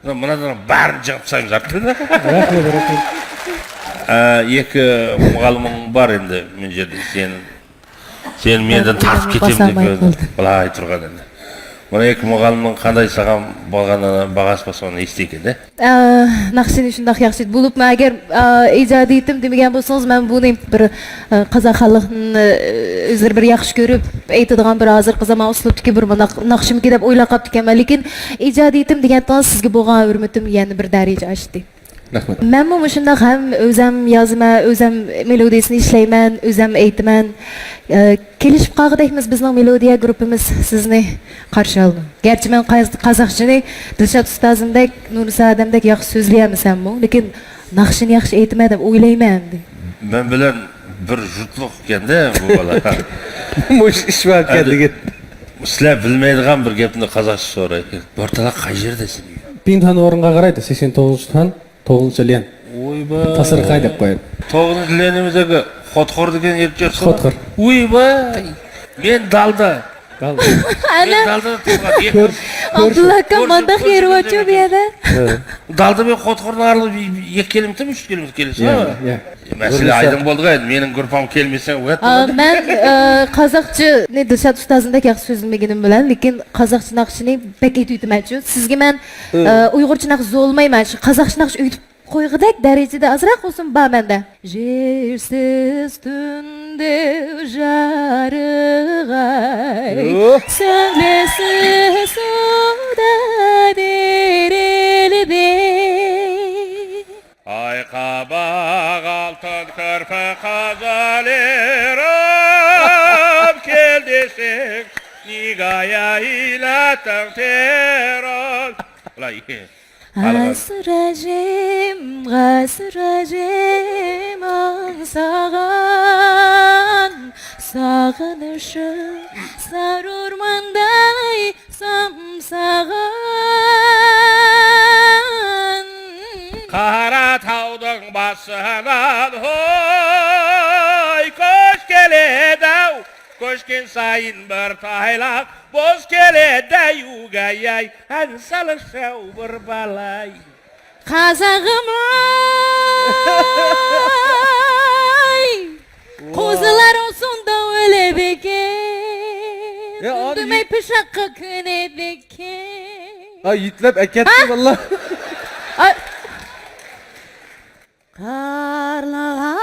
مۇنادىن بارىنى جىغىپ تاشلايمىز ئارتىدا. رەھمەت، رەھمەت. ئە، ئىككى مۇغەللىمىڭ بار ئەمدى، مۇنجەردە سېنى سېنى مەندىن تارتىپ كېتىمەن دەپ باسالماي قالدىم. بىلاي تۇرغان ئەمدى. مانا ئىككى مۇغەللىمنىڭ قانداق ساغام بولغانلىقىنى باغاس باسقان ئېيتتى ئەمدى. ئە، ناخشىنى شۇنداق ياخشى بولۇپمۇ، ئەگەر، ئە، ئىجادىيىتىم دېمىگەن بولسىڭىز، مەن بۇنى بىر، ئە، قازاق خەلقىنى، ئە، ئۆزلىرى بىر ياخشى كۆرۈپ ئېيتىدىغان بىر ھازىرقى زامان ئۇسلۇبتىكى بىر مۇنداق ناخشىمىكىن دەپ ئويلاپ قاپتىكەنمەن، لېكىن ئىجادىيىتىم دېگەن سىزگە بولغان ھۆرمىتىم يەنە بىر دەرىجە ئاشتى. رەھمەت. مەنمۇ مۇشۇنداق ھەم ئۆزەم يازىمەن، ئۆزەم مېلودىيىسىنى ئىشلەيمەن، ئۆزەم ئېيتىمەن. ئە، كېلىشىپ قالغۇدەكمىز بىزنىڭ مېلودىيە گۇرۇپپىمىز سىزنى قارشى ئالىدۇ. گەرچە مەن قاز-، قازاقچىنى دىلشات ئۇستازىمدەك، نۇرنىسا ئادەمدەك ياخشى سۆزلىيەلمىسەممۇ، لېكىن ناخشىنى ياخشى ئېيتىمەن دەپ ئويلايمەن ئەمدى. مەن بىلەن بىر جۇتلۇق ئىكەندە بۇ بالا. مۇشۇ ئىش بار ئىكەن ئەمدى دېگەن. سىلەر بىلمەيدىغان بىر گەپنى قازاقچە سوراي. بورتالا قاي يەردە سېنىڭ؟ بىڭتۈەن ئورۇنغا قارايدۇ، سەكسەن توققۇزىنچى تۈەن. توققۇزىنچى ليەن. ۋوي باي. تاسىرخاي دەپ قويۇپ. توققۇزىنچى ليەن نېمە دېگەن؟ خوتخور دېگەن يەر چىقسا. خوتخور. ۋوي باي. مەن دالدا. دالدا. مەن ئەنە. دالدا تۇرغان. كۆر-، ئابدۇللا ئاكا، كۆرسە، مانداق كۆرسە يېرى بارچۇ بۇ يەردە؟ ھە. دالدا بىلەن خوتخورنىڭ ئارىلىقى ئىككى كىلومېتىرمۇ، ئۈچ كىلومېتىر كېلىشى. يا، يا. مەسىلە ئايدىڭ بولدىغۇ، مېنىڭ گۇرۇپپام كەلمىسە، ئۇ يەردە. ئا، مەن، ئە، قازاقچىنى دىلشات ئۇستازىمدەك ياخشى سۆزلىمىگىنىم بىلەن، لېكىن قازاقچە ناخشىنى بەك ئېيتىۋېتىمەنچۇ. سىزگە مەن، ئە، ئۇيغۇرچە ناخشا زورلىمايمەن، شۇ قازاقچە ناخشا ئېيتىپ قويغۇدەك دەرىجىدە ئازراق بولسىمۇ بار مەندە. ژېرسىز تۈندە جارىغاي، يوھ. سۆڭلىسى سۇدا دىرىلدەي. ئاي قاباق ئالتۇن كىرپىك قازالىرىم، كەل دېسەڭ نىگايا ئىللەتتىڭ تېرىل. ئاسراجىم، غاسراجىم ئاڭساغان، ساغىنىشىم سارى ئورمانداي سامساغان. قارا تاغنىڭ باشىدىن ھوي، قۇش كېلىدۇ، قۇش كۈن سايىن بىر تايلاق، بوز كېلىدۇ يۇگاياي، ئەنسالىشىۋ بىر بالاي. قازاغىماي، قوزىلار ئۇسۇندا ئۆلىدىكەن، يا، ئانا، ئىندىمەي يىت- پىشاققا كۆنىدىكەن. ھا، يىتلەپ ئەكەتتى، ھا؟ ۋاللا. ئا-، قارلىغاچ،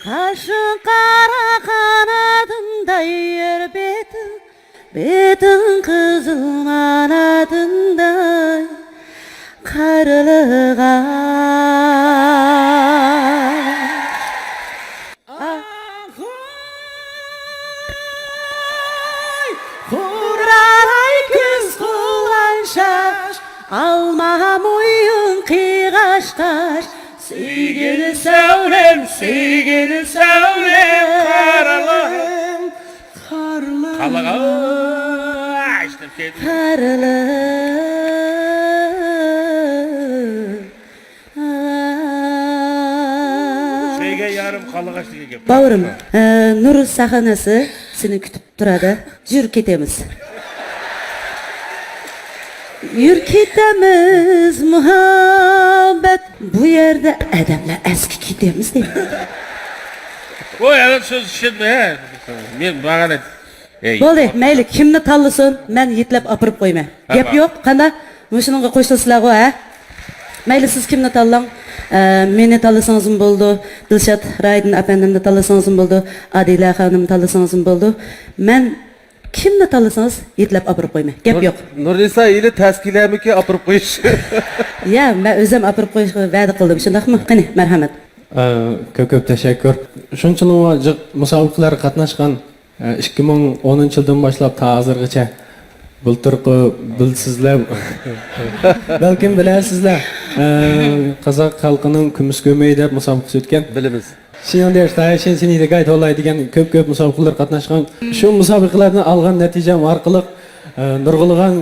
قاشىڭ قارا قانىتىڭدا يۈر بېتىڭ، بېتىڭ قىزىل ماناتىڭدا قارلىغاچ. ئاھۇي! قۇرالاي كۈز قۇۋانچاش، ئالما مويۇن قىغاشقاش، سۆيگىنى سەۋلىم، سۆيگىنى سەۋلىم، قارلىغىم، قارلىغىم، قارلىغىم. يېرىم قالغاچ دېگەن گەپ. باۋرۇم، ئە، نۇر سەھنىسى سېنى كۈتۈپ تۇرادۇ. يۈر كېتىمىز. يۈر كېتىمىز مۇھەببەت. بۇ يەردە ئادەملەر ئەسكى كېتىمىز دەيدۇ. ۋوي، ئەمەس سۆز چۈشەنمەي، ھە. مەن ماڭا ئەي، بولدى، مەيلى، كىمنى تاللىسۇن، مەن يېتىلەپ ئاپىرىپ قويىمەن. گەپ يوق، قانداق؟ مۇشۇنىڭغا قوشۇلىسىلەرغۇ، ھە؟ مەيلى، سىز كىمنى تاللاڭ؟ ئە، مېنى تاللىسىڭىزمۇ بولىدۇ، دىلشات رايدىن ئەپەندىمنى تاللىسىڭىزمۇ بولىدۇ، ئادىلە خانىمنى تاللىسىڭىزمۇ بولىدۇ. مەن كىمنى تاللىسىڭىز، يېتىلەپ ئاپىرىپ قويىمەن. گەپ يوق. نۇرنىسا ھېلى تەسكىلەرمىكى ئاپىرىپ قويۇش. يا، مەن ئۆزۈم ئاپىرىپ قويۇشقا ۋەدە قىلدىم، شۇنداقمۇ؟ قېنى، مەرھەمەت. ئە، كۆپ كۆپ تەشەككۈر. شۇنچىلىمۇ جىق مۇسابىقىلەرگە قاتناشقان، ئە، ئىككى مىڭ ئونىنچى يىلدىن باشلاپ تا ھازىرغىچە بۇلتۇرقى بىلسىزلەر، بەلكىم بىلەرسىزلەر، ئە، قازاق خەلقىنىڭ كۈمۈش گۆمۈيى دەپ مۇسابىقىسى ئۆتكەن. بىلىمىز. شىنىڭدە شىتايە شىن سىنى دېگاي تولاي دېگەن كۆپ كۆپ مۇسابىقىلەر قاتناشقان. شۇ مۇسابىقىلەردىن ئالغان نەتىجەم ئارقىلىق، ئە، نۇرغۇنلىغان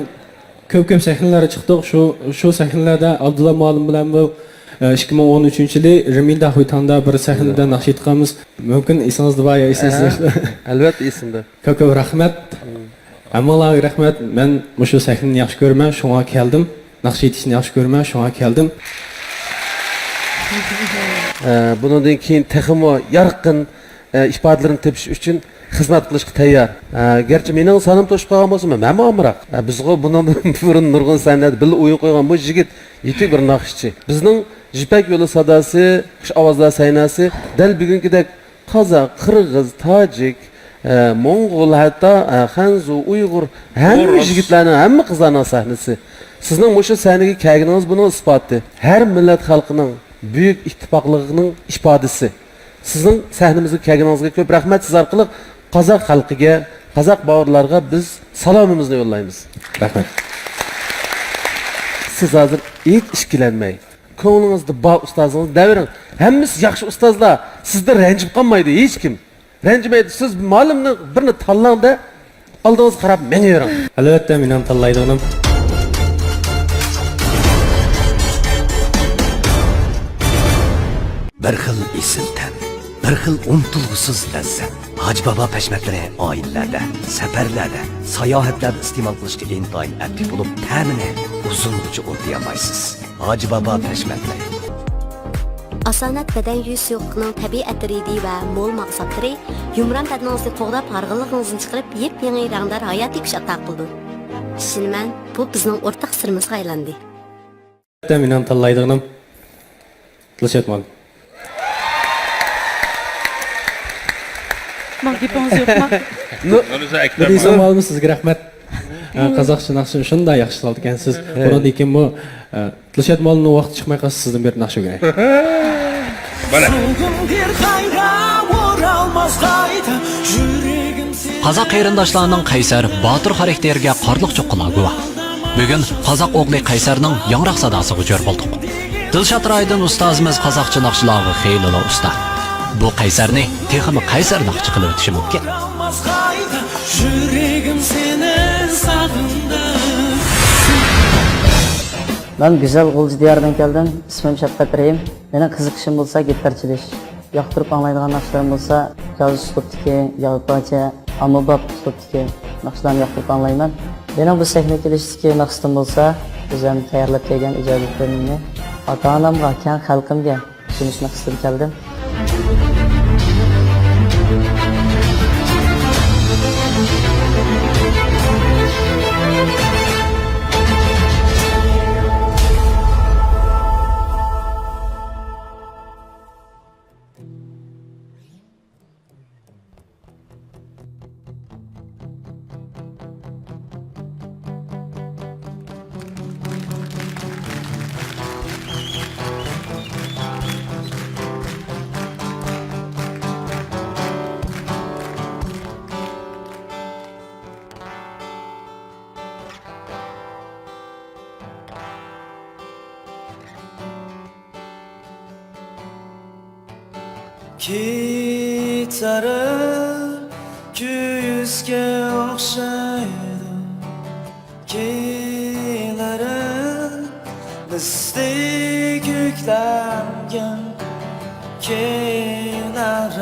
كۆپ كۆپ سەھنىلەرگە چىقتۇق. شۇ، شۇ سەھنىلەردە ئابدۇللا مۇئەللىم بىلەنمۇ، ئە، ئىككى مىڭ ئون ئۈچىنچى يىلى رىمىندا خۇيتاڭدا بىر سەھنىدە ناخشا ئېيتقانمىز. مۇمكىن ئېسىڭىزدە بار يا ئېسىڭىزدە يوق. ئەلۋەتتە ئېسىمدە. كۆپ كۆپ رەھمەت. ھەممىڭلارغا رەھمەت. مەن مۇشۇ سەھنىنى ياخشى كۆرىمەن، شۇڭا كەلدىم. ناخشا ئېيتىشنى ياخشى كۆرىمەن، شۇڭا كەلدىم. ئە، بۇنىڭدىن كېيىن تېخىمۇ يارقىن، ئە، ئىپادىلىرىنى تېپىش ئۈچۈن خىزمەت قىلىشقا تەييار. ئە، گەرچە مېنىڭ سانىم توشۇپ قالغان بولسىمۇ، مەنمۇ ئامراق. ئە، بىزغۇ بۇنىڭدىن بۇرۇن نۇرغۇن سەھنىلەردە بىللە ئويۇن قويغان بۇ يىگىت يېتىك بىر ناخشىچى. بىزنىڭ يىپەك يولى ساداسى، خۇش ئاۋازلار سەھنەسى دەل بۈگۈنكىدەك قازاق، قىرغىز، تاجىك، ئە، موڭغۇل، ھەتتا، ئە، خەنزۇ، ئۇيغۇر، ھەممە يىگىتلەرنىڭ، ھەممە قىزلارنىڭ سەھنىسى. سىزنىڭ مۇشۇ سەھنىگە كەلگىنىڭىز بۇنىڭ ئىسپاتى. ھەر مىللەت خەلقىنىڭ بۈيۈك ئىتتىپاقلىقىنىڭ ئىپادىسى. سىزنىڭ سەھنىمىزگە كەلگىنىڭىزگە كۆپ رەھمەت. سىز ئارقىلىق قازاق خەلقىگە، قازاق باۋۇرلارغا بىز سالامىمىزنى يوللايمىز. رەھمەت. سىز ھازىر ھېچ ئىككىلەنمەي، كۆڭلىڭىزدە بار ئۇستازىڭىزنى دەۋېرىڭ. ھەممىسى ياخشى ئۇستازلار، سىزدىن رەنجىپ قالمايدۇ ھېچكىم. رەنجىمەيدۇ. سىز مۇئەللىمنى بىرنى تاللاڭ-دە، ئالدىڭىزغا قاراپ مېڭىۋېرىڭ. ئەلۋەتتە، مېنىڭ تاللايدىغىنىم. بىر خىل ئېسىل تەم، بىر خىل ئۇنتۇلغۇسىز لەززەت. ھاجى بابا پەشمەتلىرى ئائىلىلەردە، سەپەرلەردە، ساياھەتلەردە ئىستېمال قىلىشقا ئىنتايىن ئەپلىك بولۇپ، تەمىنى ئۇزۇنغىچە ئۇنتۇيالمايسىز. ھاجى بابا پەشمەتلىرى. ئاسانەت بەدەن يۇيۇش سۇيۇقلۇقىنىڭ تەبىئىي ئەتىرىدى ۋە مول مەھسۇلاتلىرى يۇمران بەدىنىڭىزنى قوغداپ، ھارغىنلىقىڭىزنى چىقىرىپ، يېپيېڭى رەڭدار ھاياتىي كۈچ ئاتا قىلىدۇ. ئىشىنىمەن، بۇ بىزنىڭ ئورتاق سىرىمىزغا ئايلاندى. مېنىڭ تاللايدىغىنىم دىلشات مۇئەللىم. ماڭا گېپىڭىز يوقما؟ نۇرنىسا ئەكبەر. نۇرنىسا مۇئەللىم، سىزگە رەھمەت. ئە، قازاقچە ناخشىنى شۇنداق ياخشى سالىدىكەنسىز. بۇنىڭدىن كېيىنمۇ، ئە، دىلشات مۇئەللىمنىڭ ۋاقتى چىقماي قالسا، سىزدىن بېرىپ ناخشا ئۆگىنەي. بولە. قازاق قېرىنداشلارنىڭ قەيسەر، باتۇر خاراكتېرىگە قارلىق چوققىلار گۇۋاھ. بۈگۈن قازاق ئوغلى قەيسەرنىڭ ياڭراق ساداسىغا جور بولدۇق. دىلشات رايدىن ئۇستازىمىز قازاقچە ناخشىلارغا خېلىلا ئۇستا. بۇ قەيسەرنى تېخىمۇ قەيسەر ناخشىچى قىلىۋېتىشى مۇمكىن. مەن گۈزەل غۇلجا دىيارىدىن كەلدىم. ئىسمىم شەپقەت رەھىم. مېنىڭ قىزىقىشىم بولسا گىتار چېلىش. ياقتۇرۇپ ئاڭلايدىغان ناخشىلىرىم بولسا جاز ئۇسلۇبتىكى، ياۋروپاچە، ئاممىباب ئۇسلۇبتىكى ناخشىلارنى ياقتۇرۇپ ئاڭلايمەن. مېنىڭ بۇ سەھنىگە كېلىشتىكى مەقسىتىم بولسا، ئۆزۈم تەييارلاپ كەلگەن ئىجادىيەتلىرىمنى ئاتا-ئانامغا، كەڭ خەلقىمگە سۇنۇش مەقسىتىدە كەلدىم. كېچىلەر كۈيۈشكە ئوخشايدۇ، كېيىنلىرى مىستى كۆكلەنگەن. كېلەر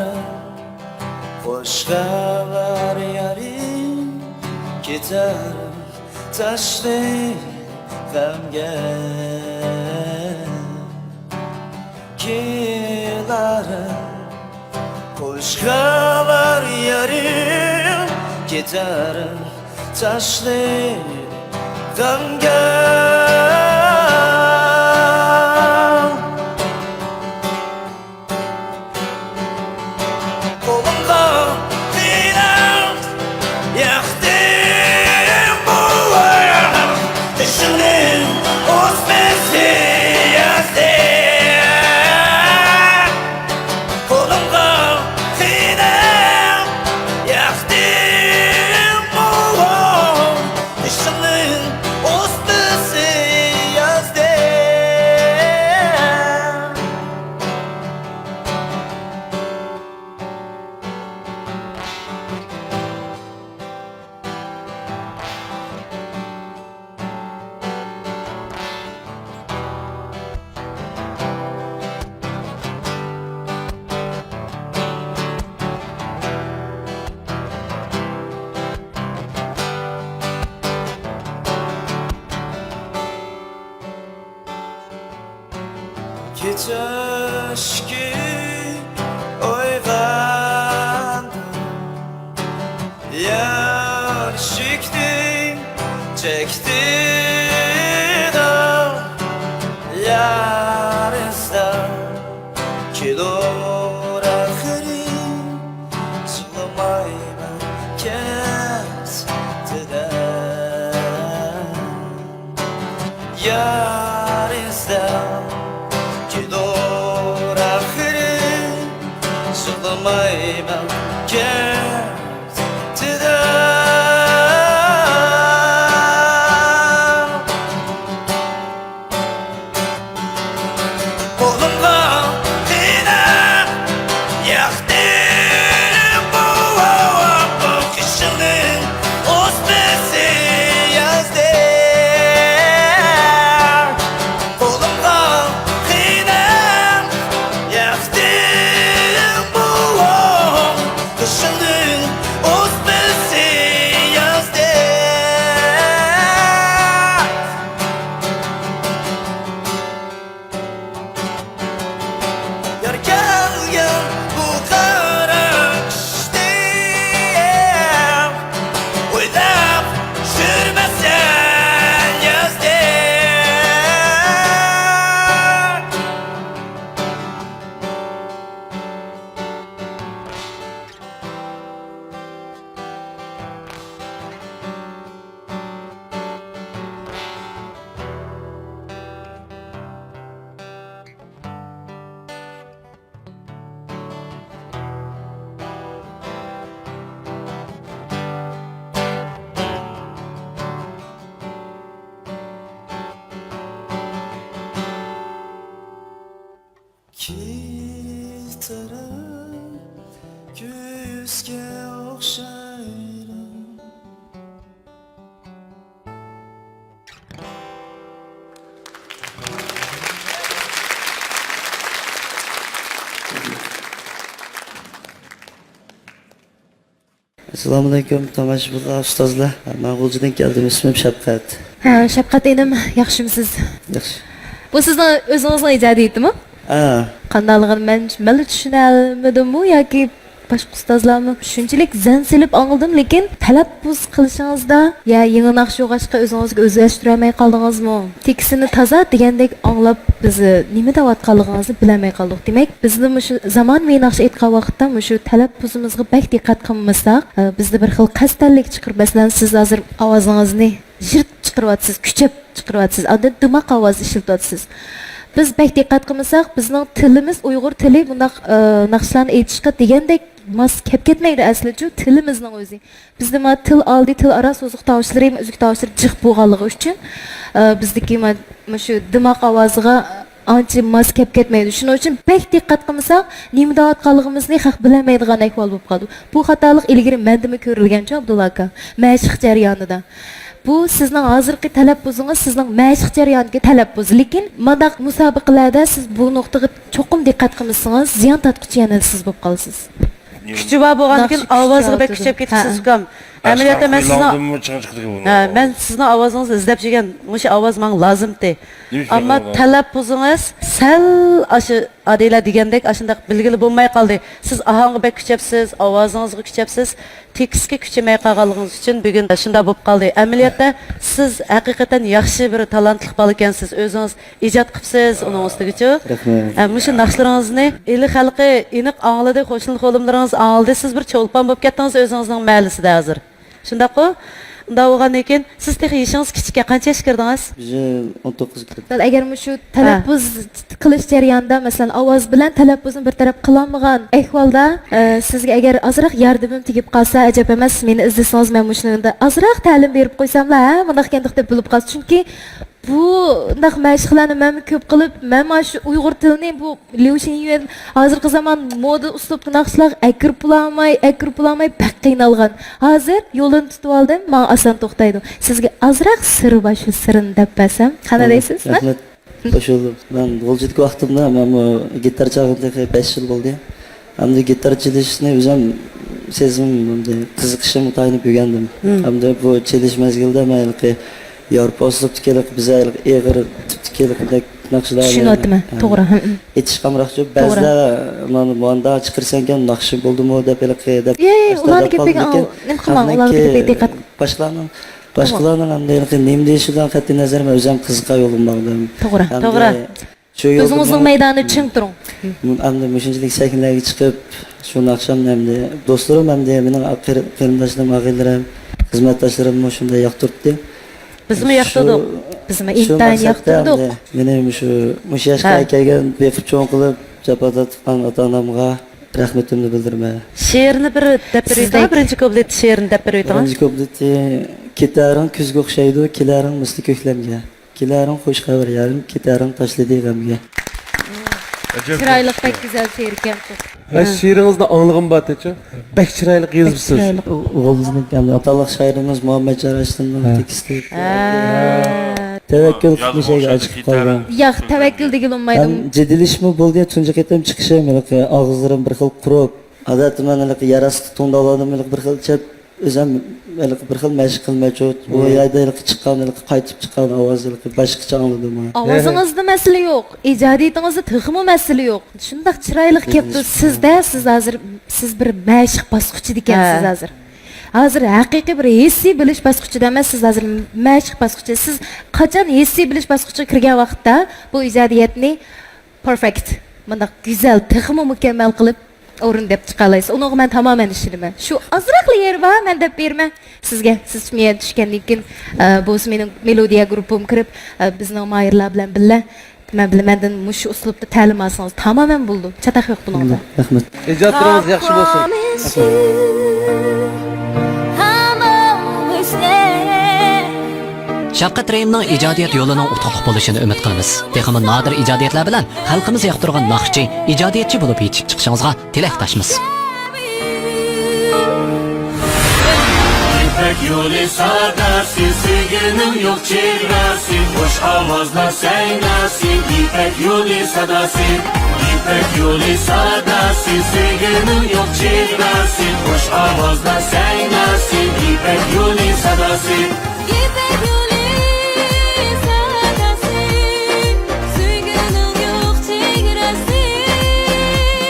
خوش خەۋەر يارىم، كېتەر تاشلىق غەمگە. كېلەر خوش خەۋەر يارىم، كېتەر تاشلىق غەمگە. قولۇڭغا قېنىق ياقتىم بوۋا، قېشىڭنىڭ ئوسمىسى يازدى. قولۇڭغا قېنىق ياقتىم بوۋا، قېشىڭنىڭ ئوسمىسى يازدى. كېچىشكى ئويغاندىم، يار ئىشىكتىن چەكتى داڭ، يار ئىزدەپ كېلۇر ئاخىرى، يىغلىمايمەن كەچتە دەپ. يار ئىزدەپ كېلۇر ئاخىرى، يىغلىمايمەن كەچتە دەپ. قولۇمغا قېنىق ياقتىم بوۋا، قېشىڭنىڭ ئوسمىسى يازدى. قولۇمغا قېنىق ياقتىم بوۋا، قېشىڭنىڭ ئوسمىسى يازدى. يار كەلگەن بۇ قارا قىشتى ئويلاپ يۈرمەسكەن يازدى. كېتەر كۈزگە ئوخشايلا. ئەسسالامۇئەلەيكۇم، تاماشىبىنلار، ئۇستازلار. مەن غۇلجىدىن كەلدىم، ئىسمىم شەپقەت. ھە، شەپقەت ئىنىم، ياخشىمۇسىز؟ ياخشى. بۇ سىزنىڭ ئۆزىڭىزنىڭ ئىجادىيىتىمۇ؟ ھە. قانداقلىقىنى مەن، مەنلا چۈشىنەلمىدىممۇ ياكى باشقا ئۇستازلارمۇ؟ شۇنچىلىك زەن سېلىپ ئاڭلىدىم، لېكىن تەلەپپۇز قىلىشىڭىزدا يا يېڭى ناخشا يوغاچقا ئۆزىڭىزگە ئۆزلەشتۈرەلمەي قالدىڭىزمۇ؟ تېكىستىنى تازا دېگەندەك ئاڭلاپ، بىز نېمە دەۋاتقانلىقىڭىزنى بىلەلمەي قالدۇق. دېمەك، بىزمۇ مۇشۇ زامانىۋى ناخشا ئېيتقان ۋاقىتتا مۇشۇ تەلەپپۇزىمىزغا بەك دىققەت قىلمىساق، بىزدە بىر خىل قەستەنلىك چىقىرىپ، مەسىلەن، سىز ھازىر ئاۋازىڭىزنى يىرت چىقىرىۋاتىسىز، كۈچەپ چىقىرىۋاتىسىز، ئاندىن دىماق ئاۋازى ئىشلىتىۋاتىسىز. بىز بەك دىققەت قىلمىساق، بىزنىڭ تىلىمىز، ئۇيغۇر تىلى بۇنداق، ئى، ناخشىلارنى ئېيتىشقا دېگەندەك ماس كەپ كەتمەيدۇ ئەسلىچۇ، تىلىمىزنىڭ ئۆزى. بىزدە ما تىل ئالدى، تىل ئارا سوزۇق تاۋۇشلىرى، ئۈزۈك تاۋۇشلىرى جىق بولغانلىقى ئۈچۈن، ئى، بىزدىكى ما-، مۇشۇ دىماق ئاۋازىغا ئانچە ماس كەپ كەتمەيدۇ. شۇنىڭ ئۈچۈن بەك دىققەت قىلمىساق، نېمە دەۋاتقانلىقىمىزنى خەق بىلەلمەيدىغان ئەھۋال بولۇپ قالىدۇ. بۇ خاتالىق ئىلگىرى مەندىمۇ كۆرۈلگەنچۇ، ئابدۇللا ئاكا، مەشىق جەريانىدا. بۇ سىزنىڭ ھازىرقى تەلەپپۇزىڭىز، سىزنىڭ مەشىق جەريانىدىكى تەلەپپۇز. لېكىن مانداق مۇسابىقىلەردە سىز بۇ نۇقتىغا چوقۇم دىققەت قىلمىسىڭىز، زىيان تارتقۇچى يەنىلا سىز بولۇپ قالىسىز. كۈچى بار بولغاندىكىن ناخشا كۈچى ئاۋازىغا بەك چالتىدى. كۈچەپ كېتىپسىز، ھە. ئۇكام. ئەمەلىيەتتە مەن سىزنىڭ، ھە، مەن سىزنىڭ ئاۋازىڭىزنى ئىزدەپ يۈرگەن، مۇشۇ ئاۋاز ماڭا لازىمتى. ئەمما تەلەپپۇزىڭىز سەل ئاشۇ ئادىلە دېگەندەك ئاشۇنداق بىلگىلى بولماي قالدى. سىز ئاھاڭغا بەك كۈچەپسىز، ئاۋازىڭىزغا كۈچەپسىز. تېكىستكە كۈچىمەي قالغانلىقىڭىز ئۈچۈن بۈگۈن شۇنداق بولۇپ قالدى. ئەمەلىيەتتە سىز ھەقىقەتەن ياخشى بىر تالانتلىق بالا ئىكەنسىز. ئۆزىڭىز ئىجاد قىپسىز ئۇنىڭ ئۈستىگىچۇ. رەھمەت. ئە، مۇشۇ ناخشىلىرىڭىزنى ئىلى خەلقى ئېنىق ئاڭلىدى، قوشنا قولۇملىرىڭىز ئاڭلىدى. سىز بىر چولپان بولۇپ كەتتىڭىز ئۆزىڭىزنىڭ مەھەللىسىدە ھازىر. شۇنداققۇ؟ ئۇنداق بولغاندىن كېيىن سىز تېخى يېشىڭىز كىچىككەن. قانچە ياشقا كىردىڭىز؟ بىز ئون توققۇزغا كىردۇق. ئەگەر مۇشۇ تەلەپپۇز قىلىش جەريانىدا، مەسىلەن، ئاۋاز بىلەن تەلەپپۇزنى بىر تەرەپ قىلالمىغان ئەھۋالدا، ئە، سىزگە ئەگەر ئازراق ياردىمىم تېگىپ قالسا، ئەجەب ئەمەس، مېنى ئىزدىسىڭىز، مەن مۇشۇنىڭدا ئازراق تەلىم بېرىپ قويساملا، ھە، مۇنداق ئىكەندۇق دەپ بىلىپ قالسا. چۈنكى بۇنداق مەشىقلەرنى مەنمۇ كۆپ قىلىپ، مەن مانا شۇ ئۇيغۇر تىلىنى، بۇ ليۇ شىنيۈەن، ھازىرقى زامان مودا ئۇسلۇبتىكى ناخشىلارغا ئەكىرىپ بولالماي، ئەكىرىپ بولالماي بەك قىينالغان. ھازىر يولىنى تۇتۇۋالدىم، ماڭا ئاسان توختايدۇ. سىزگە ئازراق سىرى بار، شۇ سىرىنى دەپ بەرسەم، قانداق دەيسىز؟ رەھمەت. قوشۇلدۇم. مەن غۇلجىدىكى ۋاقتىمدا، مەنمۇ گىتار چالغىنى تېخى بەش يىل بولدى. ئەمدى گىتار چېلىشنى ئۆزۈم سېزىم، ئەمدى قىزىقىشىمغا تايىنىپ ئۆگەندىم. مم. ئەمدى بۇ چېلىش مەزگىلىدە مەن ھېلىقى ياۋروپا ئۇسلۇبتىكى ھېلىقى بىزە ھېلىقى ئېغىر تىپتىكى ھېلىقى بەك ناخشىلار، چۈشىنىۋاتىمەن. ھە. توغرا. ھە، ھە. ئېيتىش قامراقچۇ. توغرا. بەزىلەر مانا مۇنداق چىقىرسەنكەن ناخشا بولدىمۇ دەپ ھېلىقى دەپ. يە، يە، ئاشۇنداق ئۇلارنى دەپ قالدىم. گېپىگە لېكىن ئاڭ-، نېمە قىلماڭ، ئۇلارنى خەقنىڭكى گېپىگە دىققەت. باشقىلارنىڭ، باشقىلارنىڭ ئەمدى ھېلىقى نېمە دېيىشىدىن قەتئىي نەزەر مەن ئۆزۈم قىزىقار يولۇم باردىم. توغرا، ئەمدى توغرا. شۇ يولدا ئۆزىڭىزنىڭ مېنىڭ مەيدانىدا چىڭ تۇرۇڭ. ئەمدى مۇشۇنچىلىك سەھنىلەرگە چىقىپ، شۇ ناخشامنى ئەمدى دوستلىرىم، ئەمدى مېنىڭ قېرى-، قېرىنداشلىرىم، ئاغىنىلىرىم، خىزمەتداشلىرىممۇ شۇنداق ياقتۇرۇپتۇ. بىزمۇ ياقتۇردۇق. بىزمۇ شۇ ئىنتايىن مەقسەتتە ياقتۇردۇق. ئەمدى مېنى مۇشۇ، مۇشۇ ياشقا، ھە، كەلگەن، بېقىپ چوڭ قىلىپ، جاپا تارتقان ئاتا-ئانامغا رەھمىتىمنى بىلدۈرىمەن. شېئىرنى بىر دەپ بېرىۋېتىڭ، سىزدەك. بىرىنچى كۇپلېت شېئىرنى دەپ بېرىۋېتىڭ. بىرىنچى كۇپلېتى، كېتەرىڭ كۈزگە ئوخشايدۇ، كېلەرىڭ مىسلى كۆكلەمگە. كېلەرىڭ خۇش خەۋەر يارىم، كېتەرىڭ تاشلىدى غەمگە. ئەجەب چىرايلىق، ياخشى. بەك گۈزەل شېئىر ئىكەن. ھە، شېئىرىڭىزنى ئاڭلىغۇم بار تېخىچۇ. بەك چىرايلىق يېزىپسىز. بەك چىرايلىق. ئۇ-، ئوغلىمىزنىڭ ئاتالىق شائىرىمىز مۇھەممەت جارايشىمنىڭ، ھە، تېكىستى. ھە. تەۋەككۈل قىلمىشەيگە ئاچىقىپ قالدىم. ياق، تەۋەككۈل دېگىلى بولمايدۇ. مەن جېدىللىشىشمۇ بولدى، تۇنجى قېتىم چىقىشىم، ھېلىقى ئاغزىلىرىم بىر خىل قۇرۇپ. ئادەتتە مەن ھېلىقى ياراسقا توڭداۋالدىم، ھېلىقى بىر خىل چەپ، ئۆزۈم ھېلىقى بىر خىل مەشىق قىلمايچۇ. ئۇ يەردە ھېلىقى چىققان، ھېلىقى قايتىپ چىققان ئاۋاز ھېلىقى باشقىچە ئاڭلىدىم. ئاۋازىڭىزدا مەسىلە يوق، ئىجادىيىتىڭىزدا تېخىمۇ مەسىلە يوق. شۇنداق چىرايلىق كەپتۇ سىزدە، سىز ھازىر، سىز بىر مەشىق باسقۇچىدا ئىكەنسىز ھازىر. ھازىر ھەقىقىي بىر ھېسسىي بىلىش باسقۇچىدا ئەمەس، سىز ھازىر مەشىق باسقۇچىدا. سىز قاچان ھېسسىي بىلىش باسقۇچىغا كىرگەن ۋاقىتتا بۇ ئىجادىيەتنى پېرفېكت، مۇنداق گۈزەل، تېخىمۇ مۇكەممەل قىلىپ ئورۇن دەپ چىقالايسىز. ئۇنىڭغا مەن تامامەن ئىشىنىمەن. شۇ ئازراقلا يېرى بار، مەن دەپ بېرىمەن سىزگە. سىز شۇ يەردە چۈشكەندىن كېيىن، ئە، بولسا مېنىڭ مېلودىيە گۇرۇپپامغا كىرىپ، ئە، بىزنىڭ ماھىرلار بىلەن بىللە، مەن بىلەن، مەندىن مۇشۇ ئۇسلۇبتا تەلىم ئالسىڭىز تامامەن بولىدۇ. چاتاق يوق بۇنىڭدا. رەھمەت. ئىجادلىرىڭىز ياخشى بولسۇن. شەۋقەت رەھىمنىڭ ئىجادىيەت يولىنىڭ ئۇتۇقلۇق بولۇشىنى ئۈمىد قىلىمىز. تېخىمۇ نادىر ئىجادىيەتلەر بىلەن خەلقىمىز ياقتۇرغان ناخشىچى، ئىجادىيەتچى بولۇپ يېتىپ چىقىشىڭىزغا تىلەكداشمىز. يىپەك يولى ساداسى، سۆيگۈنىڭ يوق چېگراسى، خۇش ئاۋازلار سەيناسى، يىپەك يولى ساداسى. يىپەك يولى ساداسى، سۆيگۈنىڭ يوق چېگراسى، خۇش ئاۋازلار سەيناسى، يىپەك يولى ساداسى. يىپەك يولى